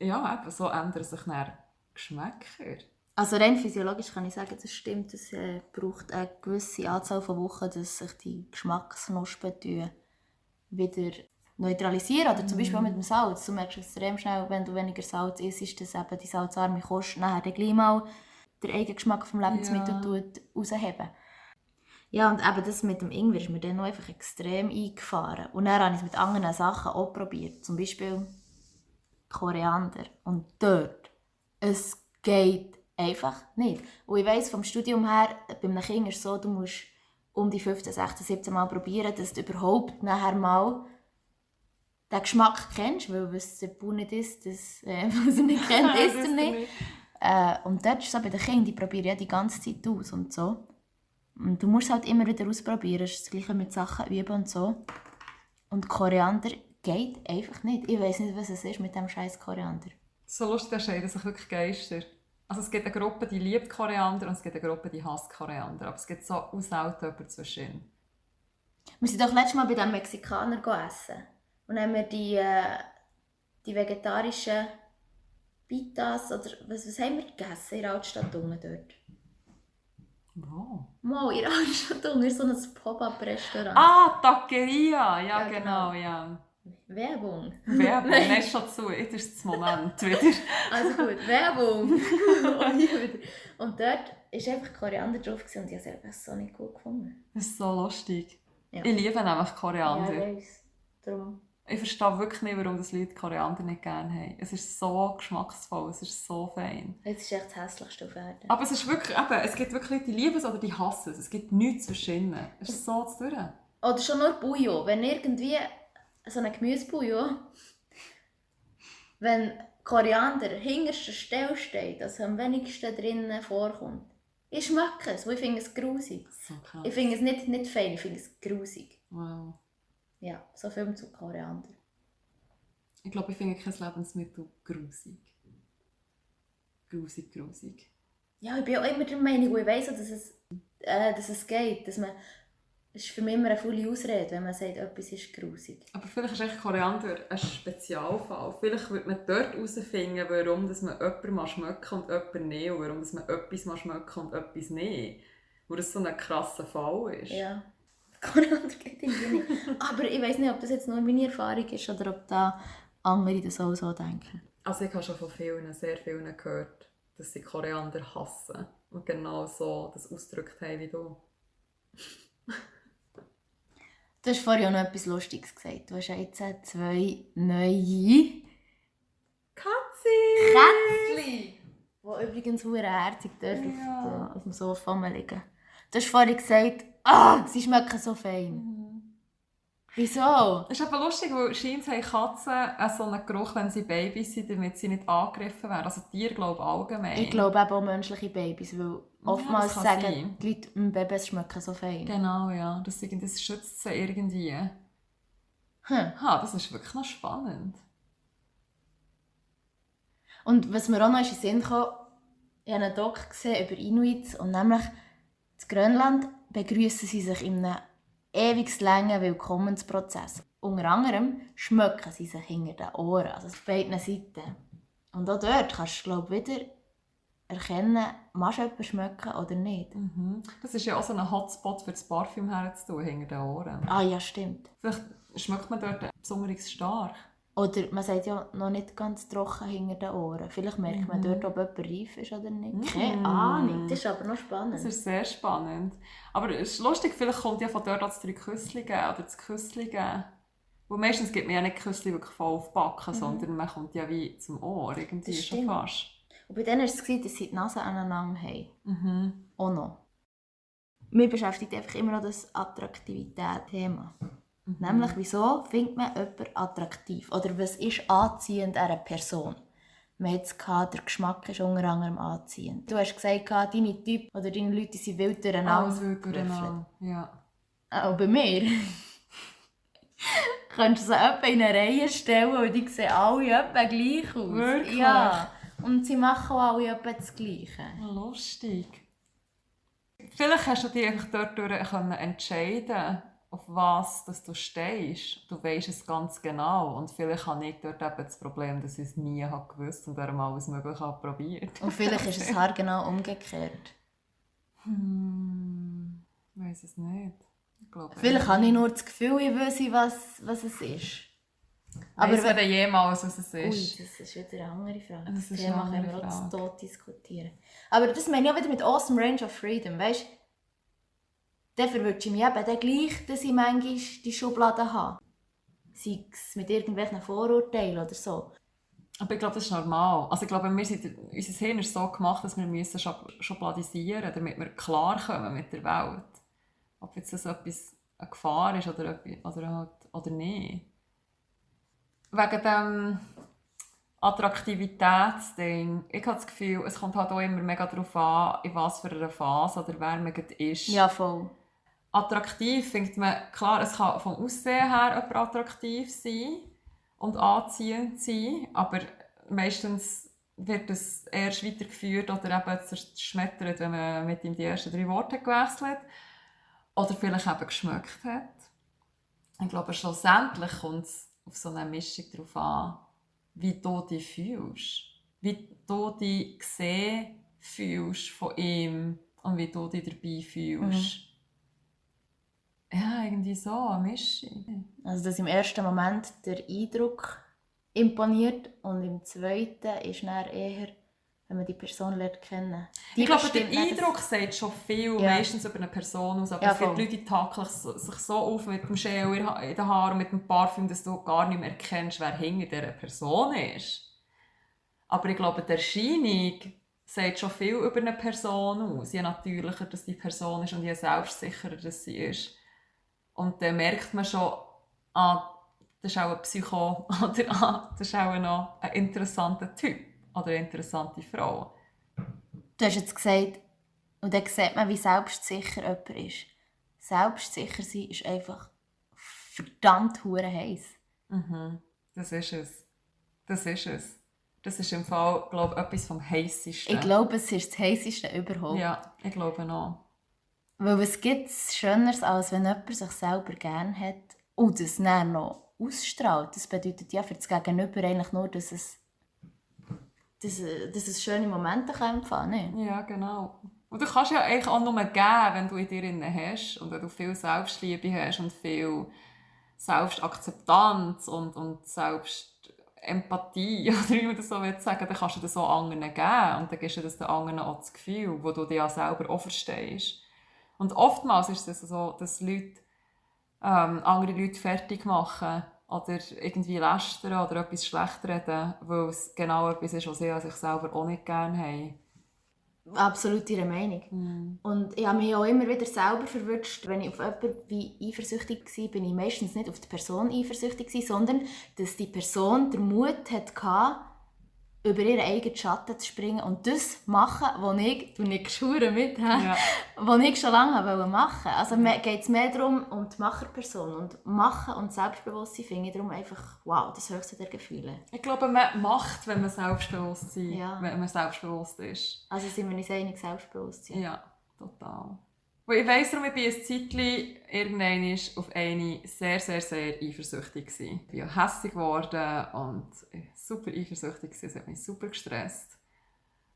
Ja, eben, so ändern sich dann Geschmäcker. Also rein physiologisch kann ich sagen, das stimmt. Es braucht eine gewisse Anzahl von Wochen, dass sich die Geschmacksknospen wieder neutralisieren. Oder zum Beispiel auch mit dem Salz. Du merkst extrem schnell, wenn du weniger Salz isst, dass eben die salzarme Kost nachher gleich mal den eigenen Geschmack vom Lebensmittel herausheben. Ja, und eben das mit dem Ingwer ist mir dann noch einfach extrem eingefahren. Und dann habe ich es mit anderen Sachen auch probiert. Zum Beispiel Koriander. Und dort, es geht einfach nicht. Und ich weiss vom Studium her, bei einem Kind ist es so, du musst um die 15, 16, 17 Mal probieren, dass du überhaupt nachher mal den Geschmack kennst. Weil was der Bauer nicht isst, was er nicht kennt, isst er nicht. Und dort ist es so bei den Kindern, die probieren ja die ganze Zeit aus und so. Und du musst halt immer wieder ausprobieren. Es ist das Gleiche mit Sachen üben und so. Und Koriander geht einfach nicht. Ich weiss nicht, was es ist mit dem scheiß Koriander. So lustig, da scheiden sich wirklich Geister. Also es gibt eine Gruppe, die liebt Koriander und es gibt eine Gruppe, die hasst Koriander. Aber es gibt so selten jemanden zwischen. Wir sind doch letztes Mal bei diesem Mexikaner essen. Und dann haben wir die vegetarischen Pitas, oder was haben wir gegessen in der Altstadt unten dort? Wow. Mal in der Altstadt unten ist so ein Pop-up-Restaurant. Ah, Taqueria! Ja, genau, ja. Werbung. Werbung, nein, ist schon zu. Jetzt ist das Moment wieder. Also gut, Werbung. Und dort war einfach Koriander drauf und ich habe es so nicht gut gefunden. Das ist so lustig. Ja. Ich liebe nämlich Koriander. Ja, ich weiss. Darum. Ich verstehe wirklich nicht, warum das Leute Koriander nicht gerne haben. Es ist so geschmacksvoll, es ist so fein. Es ist echt das Hässlichste auf Erden. Aber es ist wirklich, eben, es gibt wirklich Leute, die lieben es oder die hassen es. Es gibt nichts zwischen. Es ist so zu tun. Oder schon nur Bouillon. Wenn irgendwie so ein Gemüsebouillon, wenn Koriander an hinterster Stelle steht, also am wenigsten drinnen vorkommt, ich schmecke es, weil ich finde es grusig. So krass. Ich finde es nicht fein, ich finde es grusig. Wow. Ja, so viel zu Koriander. Ich glaube, ich finde kein Lebensmittel grusig. Grusig. Ja, ich bin auch immer der Meinung, und ich weiss auch, dass es geht. Es ist für mich immer eine volle Ausrede, wenn man sagt, etwas ist grusig. Aber vielleicht ist echt Koriander ein Spezialfall. Vielleicht wird man dort herausfinden, warum dass man jemanden schmecken und jemanden nicht. Und warum dass man etwas schmecken und etwas nicht. Wo das so ein krasser Fall ist. Ja. Koriander geht irgendwie nicht. Aber ich weiss nicht, ob das jetzt nur meine Erfahrung ist oder ob da andere das auch so denken. Also ich habe schon von sehr vielen gehört, dass sie Koriander hassen. Und genau so das ausgedrückt haben wie du. Du hast vorhin auch noch etwas Lustiges gesagt. Du hast ja jetzt 2 neue Kätzchen, die übrigens sehr herzig dort auf dem Sofa liegen. Du hast vorhin gesagt, sie schmecken so fein. Wieso? Es ist aber lustig, weil scheint haben Katzen so einen Geruch, wenn sie Babys sind, damit sie nicht angegriffen werden. Also Tiere, glaube ich, allgemein. Ich glaube eben auch menschliche Babys, weil oftmals sagen sein. die Leute, Babys schmecken so fein. Genau, ja. Das schützt sie irgendwie. Das ist wirklich noch spannend. Und was mir auch noch in den Sinn kam, ich habe einen Doc gesehen über Inuits und nämlich in Grönland begrüßen sie sich in einem ewig langen Willkommensprozess. Unter anderem schmecken sie sich hinter den Ohren, also auf beiden Seiten. Und auch dort kannst du, glaube ich, wieder erkennen, machst du jemanden schmecken oder nicht. Mhm. Das ist ja auch so ein Hotspot für das Parfüm herzutun, hinter den Ohren. Ah ja, stimmt. Vielleicht schmeckt man dort besonders stark. Oder man sagt ja noch nicht ganz trocken hinter den Ohren. Vielleicht merkt man dort, ob jemand reif ist oder nicht. Keine Ahnung, das ist aber noch spannend. Das ist sehr spannend. Aber es ist lustig, vielleicht kommt ja von dort auch das 3 Küssli geben oder das Küssli geben. Weil meistens gibt man ja nicht Küssli wirklich voll auf die Backen, sondern man kommt ja wie zum Ohr, irgendwie Das schon stimmt. fast. Und bei denen war es, dass sie die Nase aneinander haben. Auch noch. Mich beschäftigt einfach immer noch das Attraktivität-Thema. Nämlich, wieso findet man jemanden attraktiv? Oder was ist anziehend an einer Person? Man hat es gehabt, der Geschmack ist unter anderem anziehend. Du hast gesagt, deine Typen oder deine Leute sind wild durcheinander. Alles wild durcheinander, ja. Auch bei mir. Könntest du sie etwa in eine Reihe stellen und die sehen alle etwa gleich aus. Wirklich? Ja. Und sie machen auch alle etwa das Gleiche. Lustig. Vielleicht hast du dich einfach dort entscheiden, auf was dass du stehst. Du weisst es ganz genau. Und vielleicht habe ich dort eben das Problem, dass ich es nie gewusst und darum alles Mögliche probiert. Und vielleicht ist es haargenau umgekehrt. Ich weiss es nicht. Ich glaube, Vielleicht habe ich nur das Gefühl, ich wüsste, was es ist. Aber weiss man denn jemals, was es ist? Ui, das ist wieder eine andere Frage. Das ist Thema eine können wir andere auch zu Frage. Tod diskutieren. Aber das meine ich auch wieder mit Awesome Range of Freedom, weißt du? Dann verwünsche ich mich eben dann gleich, dass ich manchmal die Schubladen habe. Sei es mit irgendwelchen Vorurteilen oder so. Aber ich glaube, das ist normal. Also ich glaube, unser Hirn ist so gemacht, dass wir müssen schubladisieren müssen, damit wir klarkommen mit der Welt. Ob jetzt das etwas eine Gefahr ist oder nicht. Wegen dem Attraktivitätsding. Ich habe das Gefühl, es kommt halt auch immer mega darauf an, in was für einer Phase oder wer man gerade ist. Ja, voll. Attraktiv findet man, klar, es kann vom Aussehen her jemand attraktiv sein und anziehend sein, aber meistens wird es erst weitergeführt oder eben zerschmettert, wenn man mit ihm die ersten 3 Worte gewechselt oder vielleicht eben geschmeckt hat. Ich glaube, schlussendlich kommt es auf so eine Mischung darauf an, wie du dich fühlst. Wie du dich gesehen fühlst von ihm und wie du dich dabei fühlst. Ja, irgendwie so, eine Mischung. Also, dass im ersten Moment der Eindruck imponiert und im zweiten ist dann eher, wenn man die Person lernt kennen. Ich glaube, der Eindruck sagt schon viel meistens über eine Person aus, aber Ja, es gibt Leute, die takeln sich so auf mit dem Gel in den Haaren und mit dem Parfüm, dass du gar nicht mehr erkennst, wer hinter dieser Person ist. Aber ich glaube, die Erscheinung sagt schon viel über eine Person aus. Je natürlicher dass die Person ist und je selbstsicherer dass sie ist. Und dann merkt man schon, das ist auch ein Psycho oder das ist auch noch ein interessanter Typ oder eine interessante Frau. Du hast jetzt gesagt, und dann sieht man, wie selbstsicher jemand ist. Selbstsicher sein ist einfach verdammt hure heiß. Das ist es. Das ist es. Das ist im Fall, glaube ich, etwas vom Heissesten. Ich glaube, es ist das Heisseste überhaupt. Ja, ich glaube auch. Weil es gibt Schöneres, als wenn jemand sich selber gerne hat und das dann noch ausstrahlt. Das bedeutet ja für das Gegenüber eigentlich nur, dass es schöne Momente empfangen kann. Ja, genau. Und du kannst ja eigentlich auch nur geben, wenn du in dir drin hast und wenn du viel Selbstliebe hast und viel Selbstakzeptanz und Selbstempathie, oder wie man das so sagen will, dann kannst du das auch anderen geben und dann gibst du das den anderen auch das Gefühl, wo du dich ja selber auch verstehst. Und oftmals ist es so, dass Leute andere Leute fertig machen oder irgendwie lästern oder etwas schlecht reden, weil es genau etwas ist, was sie an sich selber auch nicht gerne haben. Absolut ihre Meinung. Und ich habe mich auch immer wieder selber verwünscht, wenn ich auf jemanden wie eifersüchtig war, bin ich meistens nicht auf die Person eifersüchtig, sondern dass die Person den Mut hatte, über ihren eigenen Schatten zu springen und das machen, was ich schwöre mit, was ich schon lange machen wollte. Also geht es mehr darum, um die Macherperson. Und Machen und Selbstbewusstsein finde ich darum einfach, wow, das höchste der Gefühle. Ich glaube, man macht, wenn man selbstbewusst ist. Also sind wir uns einig, Selbstbewusstsein? Ja, total. Weil ich weiss darum, ich bin ein Zeitchen irgendwann auf eine sehr, sehr, sehr eifersüchtig gewesen. Ich bin ja hässig geworden und super eifersüchtig gewesen. Es hat mich super gestresst.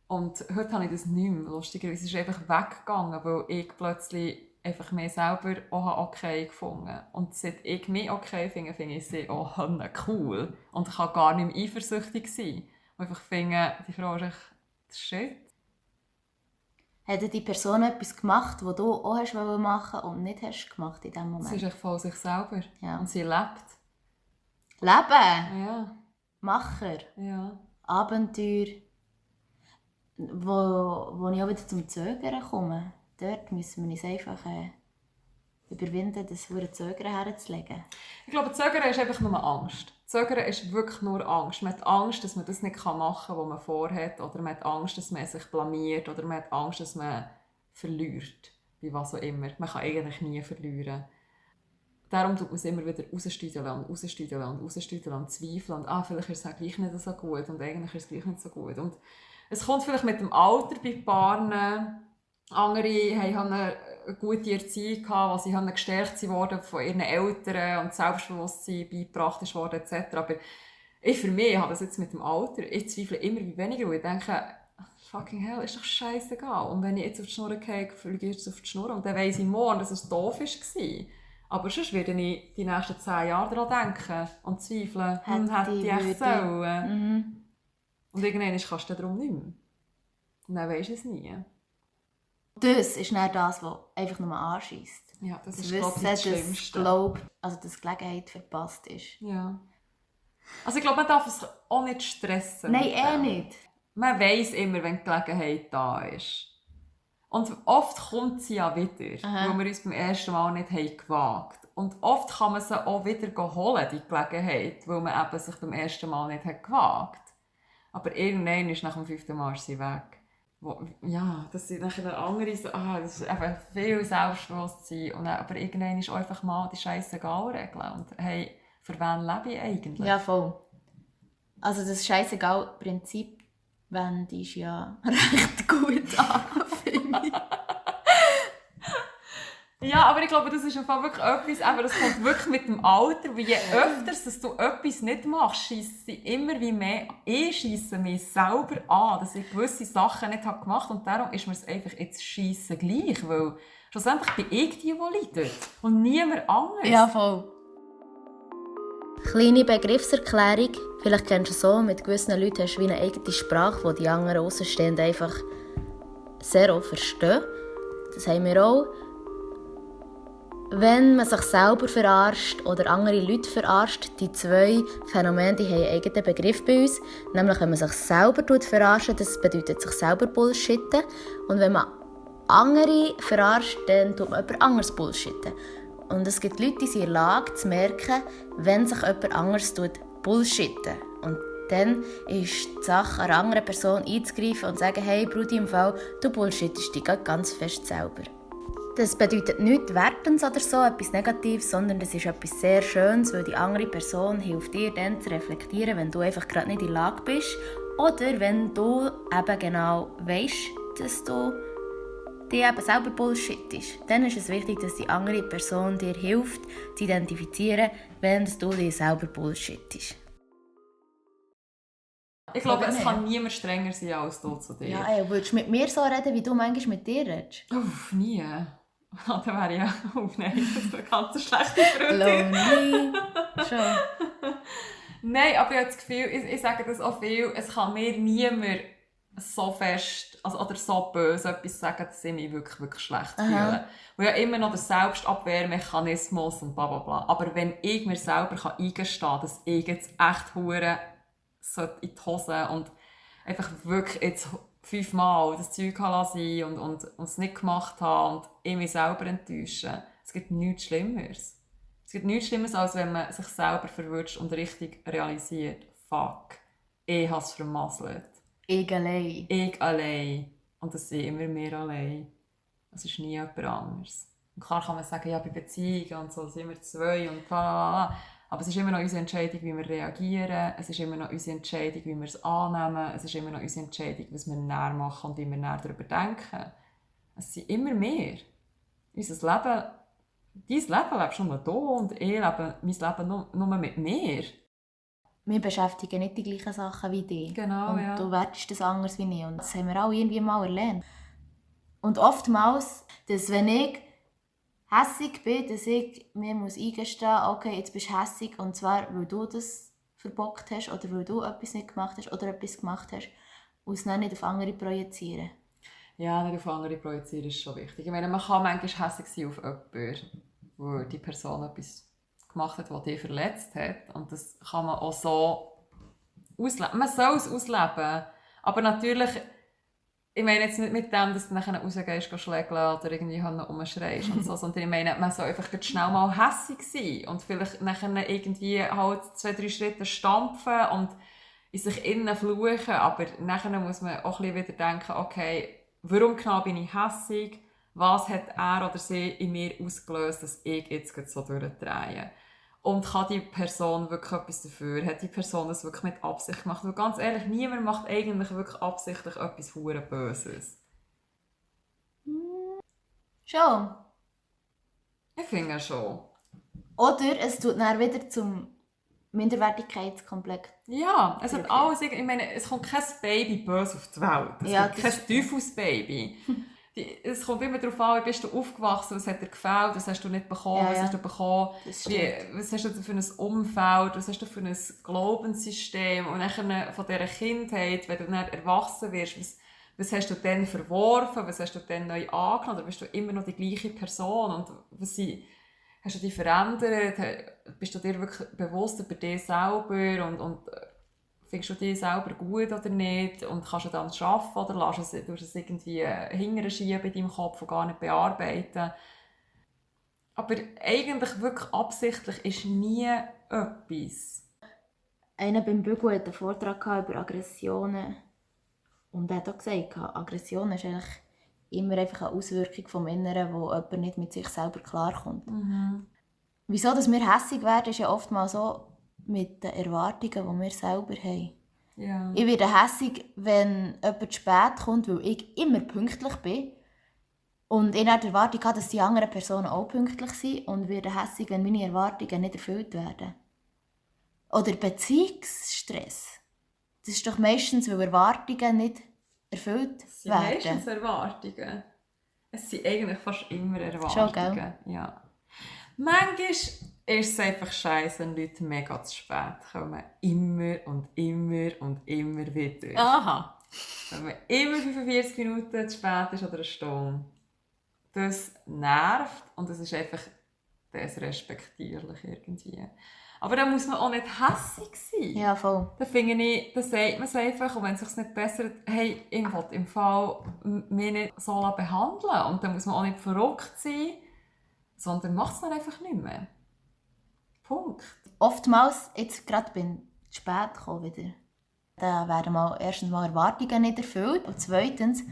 Und heute habe ich das nicht mehr. Lustigerweise ist es einfach weggegangen, weil ich plötzlich einfach mich selber auch okay gefunden habe. Und seit ich mich okay finde, finde ich sie auch cool. Und ich kann gar nicht mehr eifersüchtig sein. Und einfach finde, die Frau ist echt shit. Hat die Person etwas gemacht, was du auch machen wolltest und nicht hast gemacht in diesem Moment? Sie ist echt von sich selber. Ja. Und sie lebt. Leben, Ja, Macher, ja. Abenteuer, wo ich auch wieder zum Zögern komme. Dort müssen wir uns einfach überwinden, das verdammte Zögern herzulegen. Ich glaube, Zögern ist einfach nur Angst. Zögern ist wirklich nur Angst. Man hat Angst, dass man das nicht machen kann, was man vorhat. Oder man hat Angst, dass man sich blamiert. Oder man hat Angst, dass man verliert. Wie was auch immer. Man kann eigentlich nie verlieren. Darum tut man es immer wieder rausstüdeln und rausstüdeln und rausstüdeln und zweifeln. Und vielleicht ist es auch gleich nicht so gut und eigentlich ist es gleich nicht so gut. Und es kommt vielleicht mit dem Alter bei Paaren. Andere haben eine gute Erziehung gehabt, wo sie gestärkt wurden von ihren Eltern und Selbstbewusstsein beigebracht worden etc. Aber für mich habe das jetzt mit dem Alter, ich zweifle immer wie weniger und ich denke, fucking hell, ist doch scheißegal. Und wenn ich jetzt auf die Schnur gehe, fliege ich jetzt auf die Schnur und dann weiss ich morgen, dass es doof war. Aber sonst werde ich die nächsten 10 Jahre daran denken und zweifeln, hätte ich echt sollen. Und irgendwann kannst du darum nicht mehr. Und dann weisst du es nie. Das ist nicht das, was einfach nur anschießt. Ja, das ist, Wissen, glaube ich, das Schlimmste. dass Gelegenheit verpasst ist. Ja. Also ich glaube, man darf es auch nicht stressen. Nein, nicht. Man weiss immer, wenn die Gelegenheit da ist. Und oft kommt sie ja wieder, weil wir uns beim ersten Mal nicht gewagt haben. Und oft kann man sie auch wieder holen, die Gelegenheit, weil man eben sich beim ersten Mal nicht gewagt hat. Aber irgendwann ist nach dem 5. Mal sie weg. Das sind nachher andere, das ist eben viel Selbstbewusstsein. Und aber irgendwann ist einfach mal die Scheissegal-Regel. Und hey, für wen lebe ich eigentlich? Ja, voll. Also das Scheissegal-Prinzip wendest ja recht gut an, finde ich. Ja, aber ich glaube, das ist einfach wirklich etwas, aber das kommt wirklich mit dem Alter, weil je öfters dass du etwas nicht machst, schiessen sie immer wie mehr, scheisse mich selber an, dass ich gewisse Sachen nicht gemacht habe und darum ist mir es einfach jetzt schiessen gleich, weil schlussendlich bin ich die leidet und niemand anderes. Ja, voll. Kleine Begriffserklärung, vielleicht kennst du es so, mit gewissen Leuten hast du wie eine eigene Sprache, die die anderen Außenstehenden einfach sehr oft verstehen. Das haben wir auch. Wenn man sich selber verarscht oder andere Leute verarscht, die zwei Phänomene die haben einen eigenen Begriff bei uns. Nämlich, wenn man sich selber verarscht, das bedeutet sich selber bullshitten. Und wenn man andere verarscht, dann tut man jemand anderes bullshitten. Und es gibt Leute, die sind in der Lage zu merken, wenn sich jemand anderes bullshitten. Und dann ist die Sache, einer anderen Person einzugreifen und zu sagen, hey Brudi, im Fall, du bullshittest dich ganz fest selber. Das bedeutet nichts Wertendes oder so, etwas Negatives, sondern das ist etwas sehr Schönes, weil die andere Person hilft dir dann zu reflektieren, wenn du einfach gerade nicht in der Lage bist oder wenn du eben genau weisst, dass du dich eben selber bullshittest. Dann ist es wichtig, dass die andere Person dir hilft, zu identifizieren, wenn du dich selber bullshittest. Ich glaube, es kann niemand strenger sein als du zu dir. Ja, ey, würdest du mit mir so reden, wie du manchmal mit dir redest? Uff, nie. Dann wäre ich ja... Oh nein, das wäre eine ganz schlechte Freundin. Lonely. Schon. Nein, aber ich habe das Gefühl, ich sage das auch viel, es kann mir niemand so fest oder so böse etwas sagen, dass ich mich wirklich, wirklich schlecht fühle. Und ja immer noch der Selbstabwehrmechanismus und bla bla bla. Aber wenn ich mir selber eingestehen kann, dass ich jetzt echt hure in die Hose und einfach wirklich jetzt 5-mal das Zeug sein und es nicht gemacht habe und ich mich selber enttäusche. Es gibt nichts Schlimmeres. Es gibt nichts Schlimmeres, als wenn man sich selber verwünscht und richtig realisiert, fuck, ich habe es vermasselt. Ich allein. Ich allein. Und das sind immer wir allein. Es ist nie jemand anderes. Und klar kann man sagen, ja, bei Beziehungen und so sind wir zwei und bla. Aber es ist immer noch unsere Entscheidung, wie wir reagieren. Es ist immer noch unsere Entscheidung, wie wir es annehmen. Es ist immer noch unsere Entscheidung, was wir näher machen und wie wir näher darüber denken. Es sind immer mehr. Unser Leben, dein Leben lebst nur du und ich lebe mein Leben nur mit mir. Wir beschäftigen nicht die gleichen Sachen wie dich. Genau, und ja. du wertest das anders wie ich. Und das haben wir auch irgendwie mal erlernt. Und oftmals, dass wenn ich hässig bin, dass ich mir eingestehen muss, okay, jetzt bist du hässig, und zwar, weil du das verbockt hast oder weil du etwas nicht gemacht hast oder etwas gemacht hast, und es dann nicht auf andere projizieren. Ja, nicht auf andere projizieren ist schon wichtig. Ich meine, man kann manchmal hässig sein auf jemanden, weil die Person etwas gemacht hat, der dich verletzt hat. Und das kann man auch so ausleben. Man soll es ausleben. Aber natürlich, ich meine jetzt nicht mit dem, dass du nachher rausgehst, schlägeln oder irgendwie rumschreist und so, sondern ich meine, man soll einfach schnell mal hässig sein und vielleicht nachher irgendwie halt 2-3 Schritte stampfen und in sich innen fluchen, aber nachher muss man auch ein bisschen wieder denken, okay, warum genau bin ich hässig? Was hat er oder sie in mir ausgelöst, dass ich jetzt so durchdrehe? Und kann die Person wirklich etwas dafür? Hat die Person das wirklich mit Absicht gemacht? Weil ganz ehrlich, niemand macht eigentlich wirklich absichtlich etwas hure Böses. Schon. Ich finde schon. Oder es tut dann wieder zum Minderwertigkeitskomplex. Ja, es hat alles, ich meine, es kommt kein Baby böse auf die Welt. Es Ja, kommt kein Teufelsbaby. Es kommt immer darauf an, wie bist du aufgewachsen, was hat dir gefällt, was hast du nicht bekommen, Ja, was ja. hast du bekommen, Das was hast du für ein Umfeld, was hast du für ein Glaubenssystem und dann von dieser Kindheit, wenn du dann erwachsen wirst, was hast du dann verworfen, was hast du dann neu angenommen, oder bist du immer noch die gleiche Person und hast du dich verändert, bist du dir wirklich bewusst über dich selber und findest du dich selber gut oder nicht und kannst du dann arbeiten oder tust du es irgendwie hinterher schieben in deinem Kopf und gar nicht bearbeiten. Aber eigentlich wirklich absichtlich ist nie etwas. Einer beim Bügel hat einen Vortrag über Aggressionen und er hat auch gesagt, Aggression ist eigentlich immer einfach eine Auswirkung vom Inneren, wo jemand nicht mit sich selber klarkommt. Wieso dass wir hässig werden, ist ja oftmals so mit den Erwartungen, die wir selber haben. Ja. Ich werde hässig, wenn jemand zu spät kommt, weil ich immer pünktlich bin. Und ich habe die Erwartung, dass die anderen Personen auch pünktlich sind. Und werde hässig, wenn meine Erwartungen nicht erfüllt werden. Oder Beziehungsstress. Das ist doch meistens, weil Erwartungen nicht erfüllt Es sind werden. meistens Erwartungen. Es sind eigentlich fast immer Erwartungen. Schon, gell? Ja. Manchmal ist es einfach scheiße, wenn Leute mega zu spät kommen. Immer und immer und immer wieder. Aha. Wenn man immer 45 Minuten zu spät ist oder eine Stunde. Das nervt und es ist einfach despektierlich irgendwie. Aber da muss man auch nicht hässig sein. Ja, voll. Da finde ich, da sagt man es einfach und wenn es sich nicht bessert, hey, ich will im Fall mich nicht so behandeln und dann muss man auch nicht verrückt sein, sondern macht es dann einfach nicht mehr. Punkt. Oftmals, jetzt gerade bin ich zu spät gekommen wieder, da werden erstens mal Erwartungen nicht erfüllt und zweitens,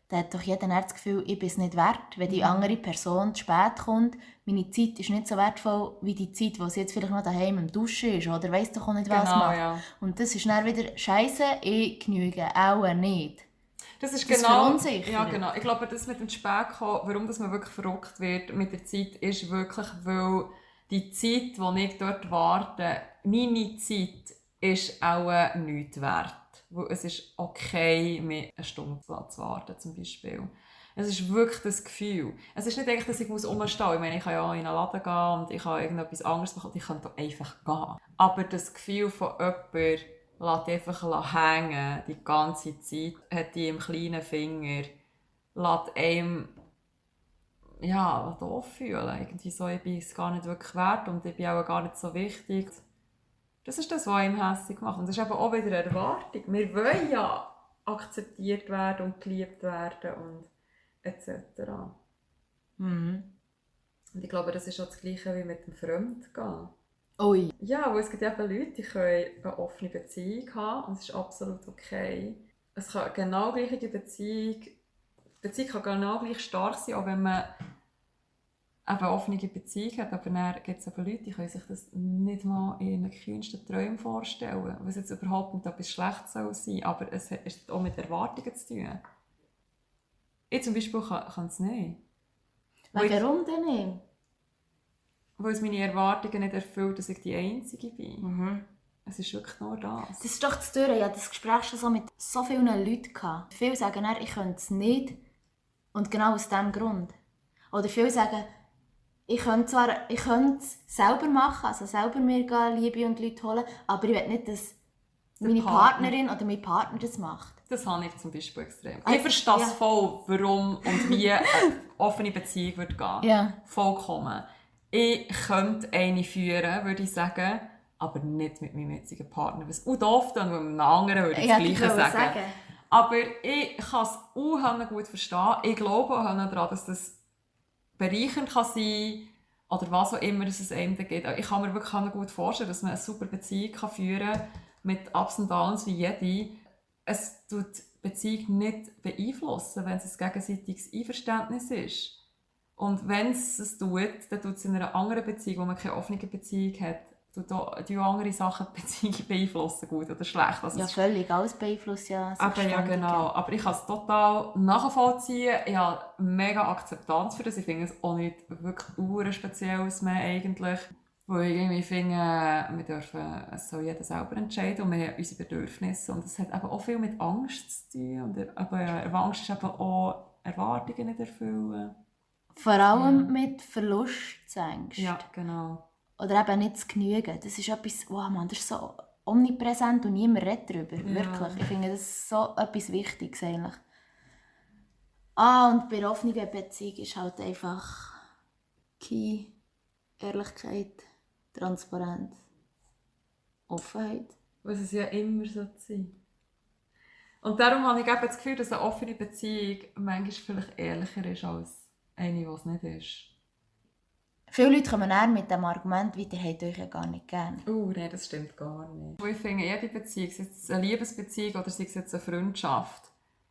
da hat doch jeder das Gefühl, ich bin es nicht wert, wenn die andere Person zu spät kommt. Meine Zeit ist nicht so wertvoll wie die Zeit, wo sie jetzt vielleicht noch daheim im Duschen ist oder weiss doch auch nicht, was macht. Ja. Und das ist dann wieder Scheisse, ich genüge auch nicht. Das ist Das genau, verunsichert. ja, genau. Ich glaube, das mit dem Spätkommen, warum das man wirklich verrückt wird mit der Zeit, ist wirklich, weil die Zeit, die ich dort warte, meine Zeit ist auch nichts wert. Weil es ist okay, mehr eine Stunde zu warten, zum Beispiel. Es ist wirklich das Gefühl. Es ist nicht eigentlich, dass ich umstehen muss. Ich meine, ich kann ja in einen Laden gehen und ich kann irgendetwas anderes machen und ich kann da einfach gehen. Aber das Gefühl von jemandem lässt einfach hängen, die ganze Zeit, hat die im kleinen Finger, lässt einem doof fühlen. Irgendwie so, ich bin es gar nicht wirklich wert und ich bin auch gar nicht so wichtig. Das ist das, was einem hässlich macht. Und das ist eben auch wieder eine Erwartung. Wir wollen ja akzeptiert werden und geliebt werden und etc. Mhm. Und ich glaube, das ist auch das Gleiche wie mit dem Fremdgehen. Ui. Ja, weil es gibt eben Leute, die können eine offene Beziehung haben und es ist absolut okay. Es kann genau gleich die Beziehung kann genau gleich stark sein, auch wenn man eine offene Beziehung hat, aber dann gibt es eben Leute, die können sich das nicht mal in ihren kühnsten Träumen vorstellen, was jetzt überhaupt nicht etwas Schlechtes sein soll, aber es hat auch mit Erwartungen zu tun. Ich zum Beispiel kann es nicht. Warum denn nicht? Weil es meine Erwartungen nicht erfüllt, dass ich die Einzige bin. Mhm. Es ist wirklich nur das. Das ist doch das Dürre. Ich hatte das Gespräch schon so mit so vielen Leuten gehabt. Viele sagen dann, ich könnte es nicht. Und genau aus diesem Grund. Oder viele sagen, ich könnte es selber machen, also selber mir gehen, Liebe und Leute holen, aber ich will nicht, dass meine Partnerin oder mein Partner das macht. Das habe ich zum Beispiel extrem. Ich verstehe voll, warum und wie eine offene Beziehung würde gehen. Ja. Vollkommen. Ich könnte eine führen, würde ich sagen, aber nicht mit meinem jetzigen Partner. Was auch doof dann, weil mit einem anderen würde ich das Gleiche sagen. Aber ich kann es auch gut verstehen. Ich glaube auch daran, dass das bereichernd kann sein oder was auch immer es einem geht. Ich kann mir wirklich gut vorstellen, dass man eine super Beziehung führen kann mit Ups und Downs wie jede. Es tut die Beziehung nicht beeinflussen, wenn es ein gegenseitiges Einverständnis ist. Und wenn es tut, dann tut es in einer anderen Beziehung, wo man keine offene Beziehung hat, die andere Sachen die Beziehung beeinflussen, gut oder schlecht. Also ja, völlig. Alles beeinflusst ja ja, genau. Aber ich kann es total nachvollziehen. Ich habe mega Akzeptanz für das. Ich finde es auch nicht wirklich Spezielles mehr eigentlich. Weil ich irgendwie finde, wir dürfen, es soll jeder selber entscheiden und wir haben unsere Bedürfnisse. Und es hat eben auch viel mit Angst zu tun. Und Angst ist eben auch Erwartungen nicht erfüllen. Vor allem mit Verlustängsten. Ja, genau. Oder eben nicht zu genügen. Das ist etwas, wow, Mann, das ist so omnipräsent und niemand redet darüber. Ja. Wirklich. Ich finde, das ist so etwas Wichtiges eigentlich. Und bei einer offenen Beziehung ist halt einfach Key, Ehrlichkeit, Transparenz, Offenheit. Was es ja immer so sein. Und darum habe ich das Gefühl, dass eine offene Beziehung manchmal vielleicht ehrlicher ist als eine, die es nicht ist. Viele Leute kommen eher mit dem Argument, wie ihr habt euch ja gar nicht gern. Nein, das stimmt gar nicht. Ich finde, jede Beziehung, sei es eine Liebesbeziehung oder sei es jetzt eine Freundschaft,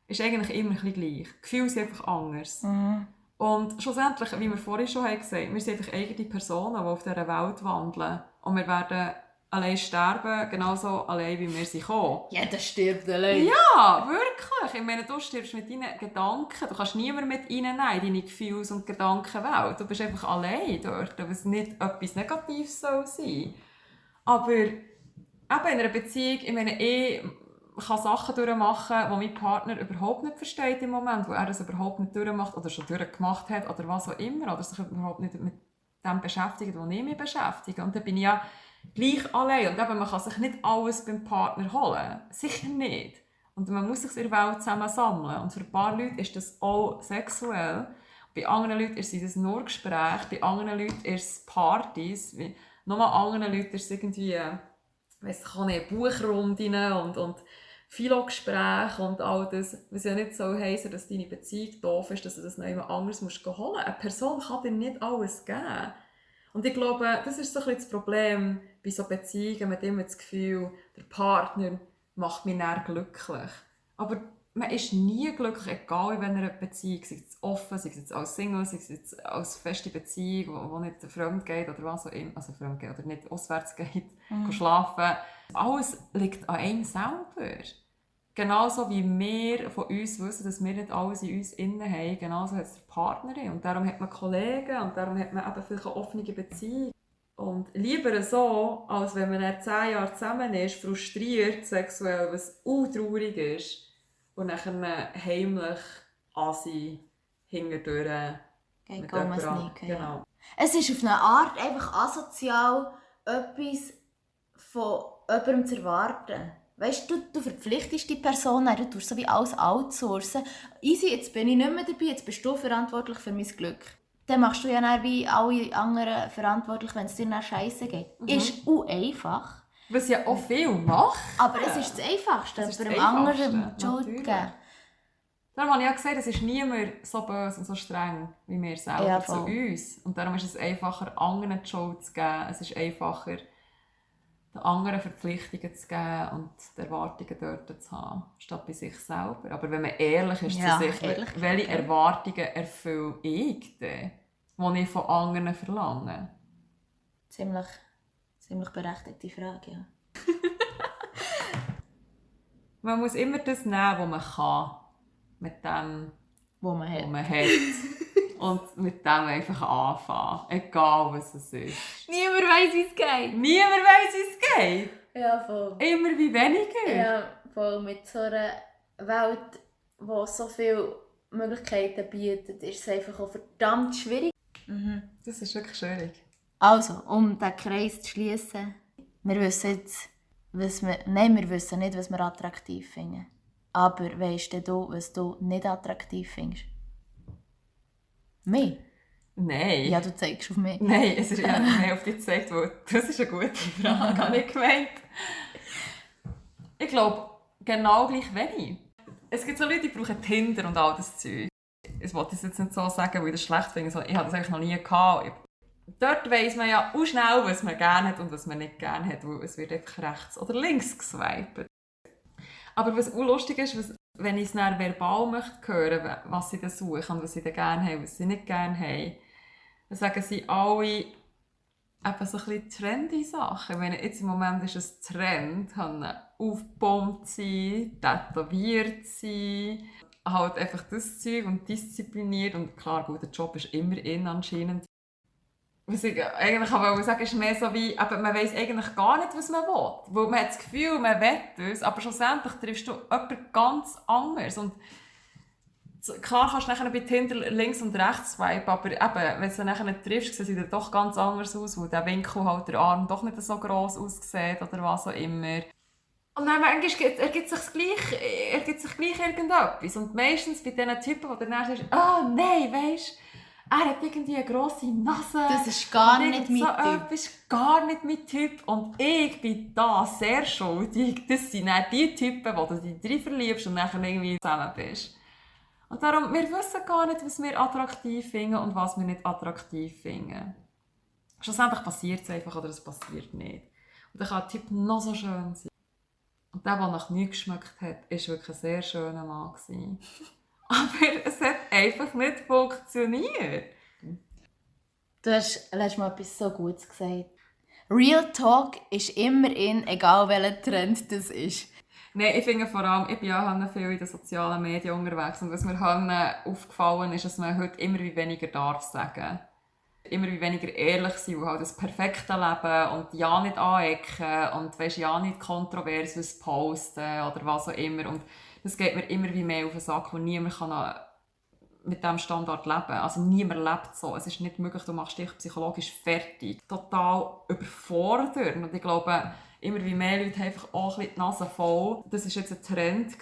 ist eigentlich immer ein bisschen gleich. Die Gefühle sind einfach anders. Mhm. Und schlussendlich, wie wir vorhin schon gesagt haben, wir sind einfach eigene Personen, die auf dieser Welt wandeln. Und wir werden allein sterben, genauso allein, wie wir sind gekommen. Jeder stirbt allein. Ja, wirklich. Ich meine, du stirbst mit deinen Gedanken. Du kannst niemanden mit reinnehmen in deine Gefühls- und Gedankenwelt. Du bist einfach allein dort, was nicht etwas Negatives soll sein. Aber eben in einer Beziehung, ich meine, ich kann Sachen durchmachen, die mein Partner überhaupt nicht versteht im Moment, wo er das überhaupt nicht durchmacht oder schon durchgemacht hat oder was auch immer, oder sich überhaupt nicht mit dem beschäftigt, was ich mich beschäftige. Und dann bin ich ja gleich allein. Und eben, man kann sich nicht alles beim Partner holen. Sicher nicht. Und man muss sich in der Welt zusammen sammeln. Und für ein paar Leute ist das auch sexuell. Bei anderen Leuten ist es nur Gespräch. Bei anderen Leuten ist es Partys. Nochmal anderen Leuten ist es irgendwie Buchrunden und Philo-Gespräche und all das. Was ja nicht so heisst, dass deine Beziehung doof ist, dass du das noch jemand anderes holen musst. Eine Person kann dir nicht alles geben. Und ich glaube, das ist so ein bisschen das Problem bei so Beziehungen. Man hat immer das Gefühl, der Partner macht mich dann glücklich. Aber man ist nie glücklich, egal in welcher Beziehung. Sei es offen, sei es jetzt als Single, sei es jetzt als feste Beziehung, wo nicht fremd geht oder was auch immer. Also fremd geht oder nicht auswärts geht, schlafen. Alles liegt an einem selber. Genauso wie wir von uns wissen, dass wir nicht alles in uns innen haben, genauso hat es der Partnerin. Und darum hat man Kollegen und darum hat man eben vielleicht eine offene Beziehung. Und lieber so, als wenn man dann 10 Jahre zusammen ist, frustriert sexuell, was traurig ist, und nachher heimlich Asi hinterdurch mit jemandem. Genau. Es ist auf eine Art einfach asozial, etwas von jemandem zu erwarten. Weißt du verpflichtest die Person, du tust so wie alles outsourcen. Easy, jetzt bin ich nicht mehr dabei, jetzt bist du verantwortlich für mein Glück. Dann machst du ja dann wie alle anderen verantwortlich, wenn es dir dann scheisse geht. Ist einfach. Was ja auch viel macht. Aber es ist das Einfachste, bei einem anderen die Schuld zu geben. Darum habe ich ja gesagt, es ist niemand so böse und so streng wie wir selber zu uns. Und darum ist es einfacher, anderen die Schuld zu geben. Es ist einfacher, den anderen Verpflichtungen zu geben und die Erwartungen dort zu haben, statt bei sich selber. Aber wenn man ehrlich ist zu sich, welche Erwartungen erfülle ich denn, die ich von anderen verlange? Ziemlich berechtigte Frage, ja. Man muss immer das nehmen, was man kann, mit dem, was man hat. Und mit dem einfach anfangen. Egal, was es ist. Niemand weiss, wie es geht. Niemand weiss, wie es geht? Ja, voll. Immer wie weniger. Ja, voll. Mit so einer Welt, die so viele Möglichkeiten bietet, ist es einfach auch verdammt schwierig. Mhm. Das ist wirklich schwierig. Also, um den Kreis zu schließen, wir wissen jetzt, wir wissen nicht, was wir attraktiv finden. Aber weisst du, was du nicht attraktiv findest? Mich? Nein. Ja, du zeigst auf mich. Nein, es ist ja mehr auf dich gezeigt, weil das ist eine gute Frage, habe ich gemeint. Ich glaube, genau gleich wenig. Es gibt so Leute, die brauchen Tinder und all das Zeug. Ich wollte das jetzt nicht so sagen, weil ich das schlecht finde. Ich habe das eigentlich noch nie gehabt. Dort weiss man ja auch schnell, was man gerne hat und was man nicht gerne hat, weil es wird einfach rechts oder links geswiped. Aber was auch lustig ist, wenn ich es dann verbal möchte hören, was sie da suchen und was sie da gerne haben, was sie nicht gerne haben, dann sagen sie alle eben so ein bisschen trendy Sachen. Ich meine, jetzt im Moment ist es Trend, aufgepumpt sein, tätowiert sein, halt einfach das Zeug und diszipliniert. Und klar, gut, der Job ist immer anscheinend. Was ich eigentlich wollte sagen, ist mehr so wie, aber man weiss eigentlich gar nicht, was man will. Weil man hat das Gefühl, man will es, aber schlussendlich triffst du jemanden ganz anderes. Und klar kannst du nachher bei Tinder links und rechts swipen, aber eben, wenn du sie nachher triffst, sieht es doch ganz anders aus, weil der Winkel halt der Arm doch nicht so gross aussieht oder was auch immer. Und dann manchmal ergibt sich gleich irgendetwas. Und meistens bei diesen Typen, die dann sagst, nein, weisst er hat irgendwie eine grosse Nase. Das ist gar nicht mein Typ. Das ist gar nicht mein Typ. Und ich bin da sehr schuldig. Das sind dann die Typen, wo du dich drin verliebst und dann irgendwie zusammen bist. Und darum, wir wissen gar nicht, was wir attraktiv finden und was wir nicht attraktiv finden. Schlussendlich passiert es einfach oder es passiert nicht. Und dann kann der Typ noch so schön sein. Und der nach nichts geschmeckt hat, war wirklich ein sehr schöner Mann. Aber es hat einfach nicht funktioniert. Du hast letztes Mal etwas so Gutes gesagt. Real Talk ist immer egal welcher Trend das ist. Nein, ich finde vor allem, ich bin ja viel in den sozialen Medien unterwegs und was mir aufgefallen ist, dass man heute immer weniger darf sagen. Immer weniger ehrlich sein und halt das perfekte Leben und ja nicht anecken und weißt, ja nicht kontrovers was posten oder was auch immer. Und das geht mir immer mehr auf den Sack, wo niemand kann mit diesem Standard leben. Also niemand lebt so. Es ist nicht möglich, du machst dich psychologisch fertig. Total überfordert. Und ich glaube, immer mehr Leute haben einfach auch ein bisschen die Nase voll. Das war jetzt ein Trend,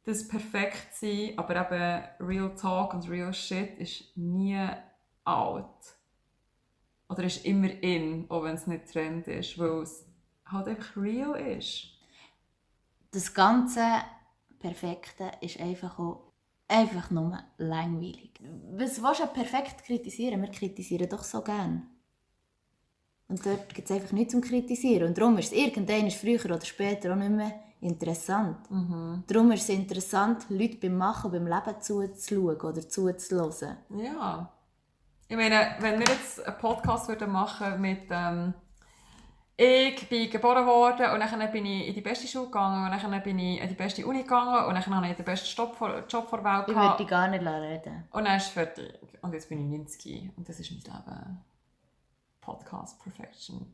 das perfekt sein, aber eben Real Talk und Real Shit ist nie alt. Oder ist immer in, auch wenn es nicht Trend ist, weil es halt einfach real ist. Das ganze Perfekte ist einfach nur langweilig. Was willst du perfekt kritisieren? Wir kritisieren doch so gerne. Und dort gibt es einfach nichts zum Kritisieren. Und darum ist es irgendwann früher oder später auch nicht mehr interessant. Darum ist es interessant, Leute beim Machen, beim Leben zuzuschauen oder zuzuhören. Ja. Ich meine, wenn wir jetzt einen Podcast machen mit ich bin geboren worden und dann bin ich in die beste Schule gegangen und dann bin ich in die beste Uni gegangen und dann habe ich den besten Job vor der Welt gehabt. Ich würde dich gar nicht reden. Und dann ist es fertig. Und jetzt bin ich 90 und das ist mein Leben. Podcast Perfection.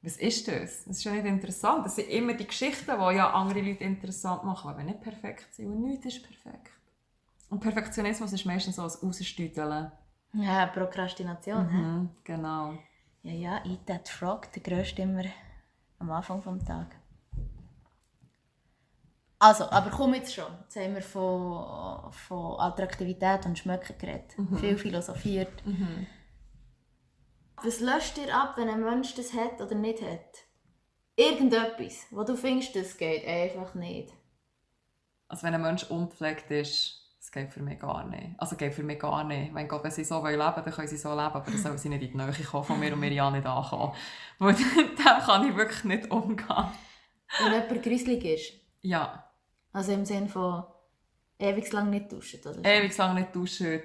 Was ist das? Das ist ja nicht interessant. Das sind immer die Geschichten, die ja andere Leute interessant machen, aber nicht perfekt sind. Und nichts ist perfekt. Und Perfektionismus ist meistens so ein Rausstüdeln. Ja, Prokrastination. Genau. Ja, eat that frog, der grösste immer am Anfang des Tages. Also, aber komm jetzt schon. Jetzt haben wir von Attraktivität und Schmecken geredet. Viel philosophiert. Was löscht dir ab, wenn ein Mensch das hat oder nicht hat? Irgendetwas, wo du findest, das geht einfach nicht. Also wenn ein Mensch unpflegt ist, das geht für mich gar nicht. Also geht für mich gar nicht. Mein Gott, wenn sie so leben wollen, dann können sie so leben, aber dann sollen sie nicht in die Nähe kommen von mir und mir ja nicht ankommen. Weil dem kann ich wirklich nicht umgehen. Wenn jemand grisselig ist? Ja. Also im Sinne von ewig lang nicht duschen, oder so? Ewig lang nicht duschen.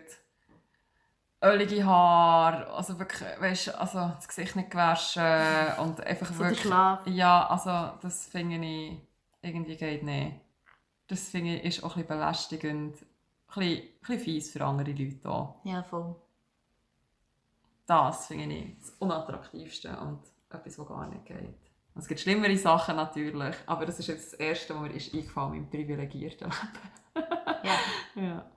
Ölige Haare, also wirklich, weißt, also das Gesicht nicht gewaschen und einfach so wirklich... der Schlaf. Ja, also das finde ich, irgendwie geht nicht. Das finde ich ist auch ein bisschen belästigend, ein bisschen fies für andere Leute auch. Ja, voll. Das finde ich das Unattraktivste und etwas, was gar nicht geht. Es gibt schlimmere Sachen natürlich, aber das ist jetzt das Erste, was mir ist eingefallen im privilegierten Leben. Ja.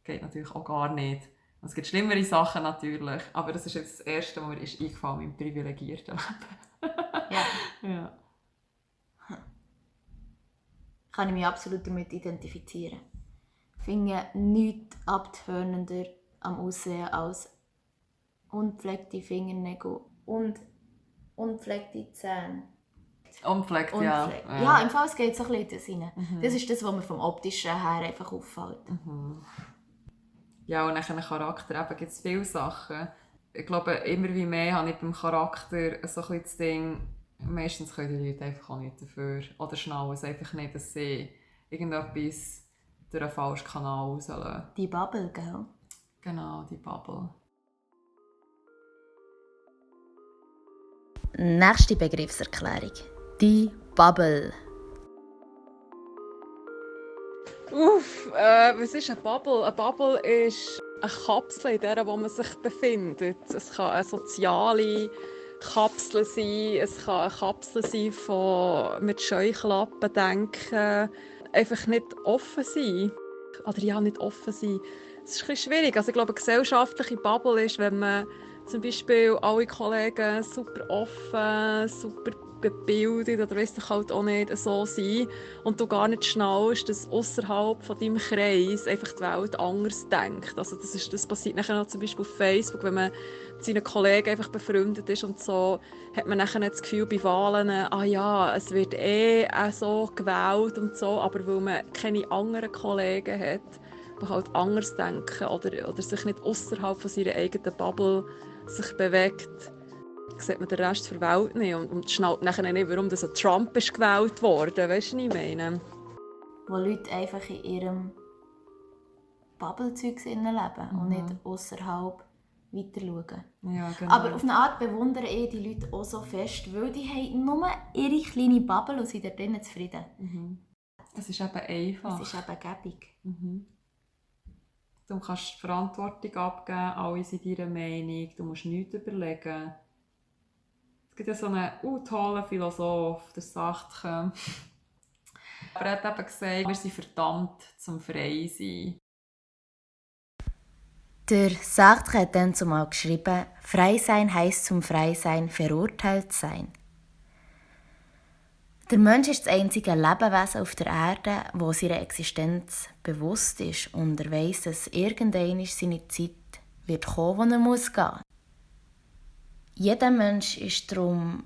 Geht natürlich auch gar nicht. Es gibt schlimmere Sachen natürlich, aber das ist jetzt das Erste, was mir ist eingefallen im privilegierten Leben. Ja. Kann ich mich absolut damit identifizieren. Ich finde nichts abtönender am Aussehen als unpflegte Fingernägel und unpflegte Zähne. Unpflegt, ja. Ja, im Fall geht es so ein bisschen rein. Das ist das, was mir vom Optischen her einfach auffällt. Ja, und nach einem Charakter gibt es viele Sachen. Ich glaube, immer wie mehr habe ich beim Charakter so ein bisschen das Ding, meistens können die Leute einfach auch nicht dafür. Oder schnallen es einfach nicht, dass sie irgendetwas durch einen falschen Kanal rauslassen. Die Bubble, gell? Genau, die Bubble. Nächste Begriffserklärung. Die Bubble. Was ist eine Bubble? Eine Bubble ist eine Kapsel, in der wo man sich befindet. Es kann eine soziale Kapsel sein, es kann eine Kapsel sein von mit Scheuklappen denken, einfach nicht offen sein. Oder ja, nicht offen sein. Es ist ein bisschen schwierig. Also ich glaube, eine gesellschaftliche Bubble ist, wenn man zum Beispiel alle Kollegen super offen, super gebildet oder weiss ich halt auch nicht so sein und du gar nicht schnallst, dass außerhalb von deinem Kreis einfach die Welt anders denkt. Also das passiert nachher noch zum Beispiel auf Facebook, wenn man mit seinen Kollegen einfach befreundet ist und so, hat man nachher das Gefühl bei Wahlen, es wird auch so gewählt und so, aber weil man keine anderen Kollegen hat, die halt anders denken oder sich nicht außerhalb von seiner eigenen Bubble sich bewegt, sieht man den Rest der Welt nicht und schnallt nachher nicht, warum das Trump ist gewählt wurde. Weißt du, was ich meine? Wo Leute einfach in ihrem Bubble-Zeug leben und nicht außerhalb weiter schauen. Ja, genau. Aber auf eine Art bewundere ich die Leute auch so fest, weil die haben nur ihre kleine Bubble und sind da drinnen zufrieden. Es ist eben einfach. Es ist eben gäbig. Du kannst die Verantwortung abgeben, alle sind deiner Meinung, du musst nichts überlegen. Es gibt ja so einen tollen Philosoph, der sagt, aber er hat eben gesagt, wir sind verdammt zum Frei-Sein. Der Sartre hat dann zumal geschrieben, Frei sein heisst zum Freisein verurteilt sein. Der Mensch ist das einzige Lebewesen auf der Erde, das seiner Existenz bewusst ist und er weiss, dass irgendwann seine Zeit wird kommen, wo er muss gehen. Jeder Mensch ist darum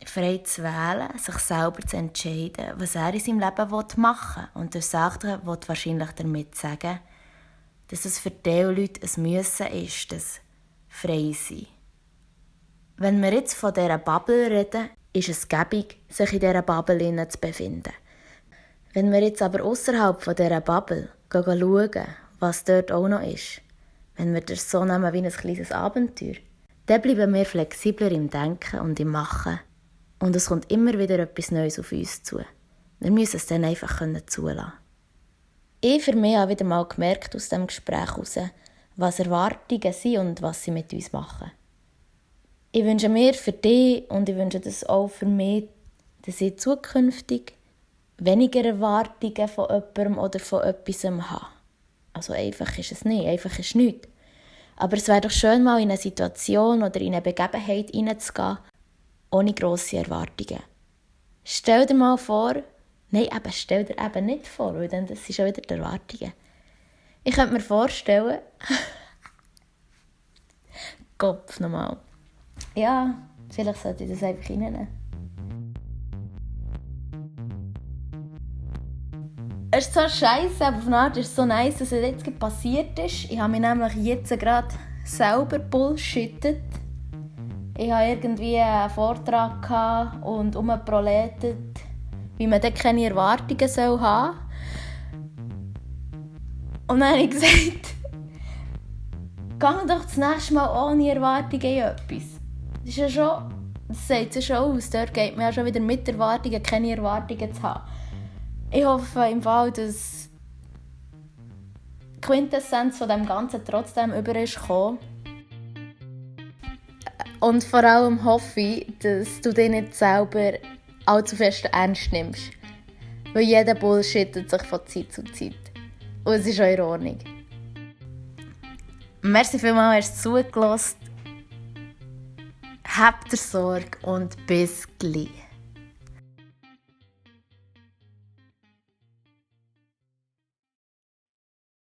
frei zu wählen, sich selber zu entscheiden, was er in seinem Leben machen will. Und der Sartre will wahrscheinlich damit sagen, dass es für diese Leute ein Müssen ist, das frei sein. Wenn wir jetzt von dieser Bubble reden, ist es gäbig, sich in dieser Bubble zu befinden. Wenn wir jetzt aber außerhalb von dieser Bubble schauen, was dort auch noch ist, wenn wir das so nehmen wie ein kleines Abenteuer, dann bleiben wir flexibler im Denken und im Machen. Und es kommt immer wieder etwas Neues auf uns zu. Wir müssen es dann einfach zulassen. Ich für mich habe wieder mal gemerkt aus diesem Gespräch heraus, was Erwartungen sind und was sie mit uns machen. Ich wünsche mir für dich und ich wünsche das auch für mich, dass ich zukünftig weniger Erwartungen von jemandem oder von etwas habe. Also einfach ist es nicht, einfach ist nichts. Aber es wäre doch schön, mal in eine Situation oder in eine Begebenheit hineinzugehen, ohne grosse Erwartungen. Stell dir mal vor, stell dir eben nicht vor, weil dann das sind schon wieder die Erwartungen. Ich könnte mir vorstellen, Kopf nochmal. Ja, vielleicht sollte ich das einfach reinnehmen. Es ist so scheiße, aber auf eine Art ist es so nice, dass es jetzt passiert ist. Ich habe mich nämlich jetzt gerade selber bullshittet. Ich hatte irgendwie einen Vortrag und umgeproletet, wie man dort keine Erwartungen haben soll. Und dann habe ich gesagt, geh doch das nächste Mal ohne Erwartungen in etwas. Das sagt es ja schon aus. Dort geht man ja schon wieder mit Erwartungen, keine Erwartungen zu haben. Ich hoffe im Fall, dass die Quintessenz von dem Ganzen trotzdem über ist gekommen. Und vor allem hoffe ich, dass du dich nicht selber allzu fest ernst nimmst. Weil jeder bullshittet sich von Zeit zu Zeit. Und es ist auch in Ordnung. Merci vielmals, hast du zugelassen. Habt ihr Sorge und bis gleich.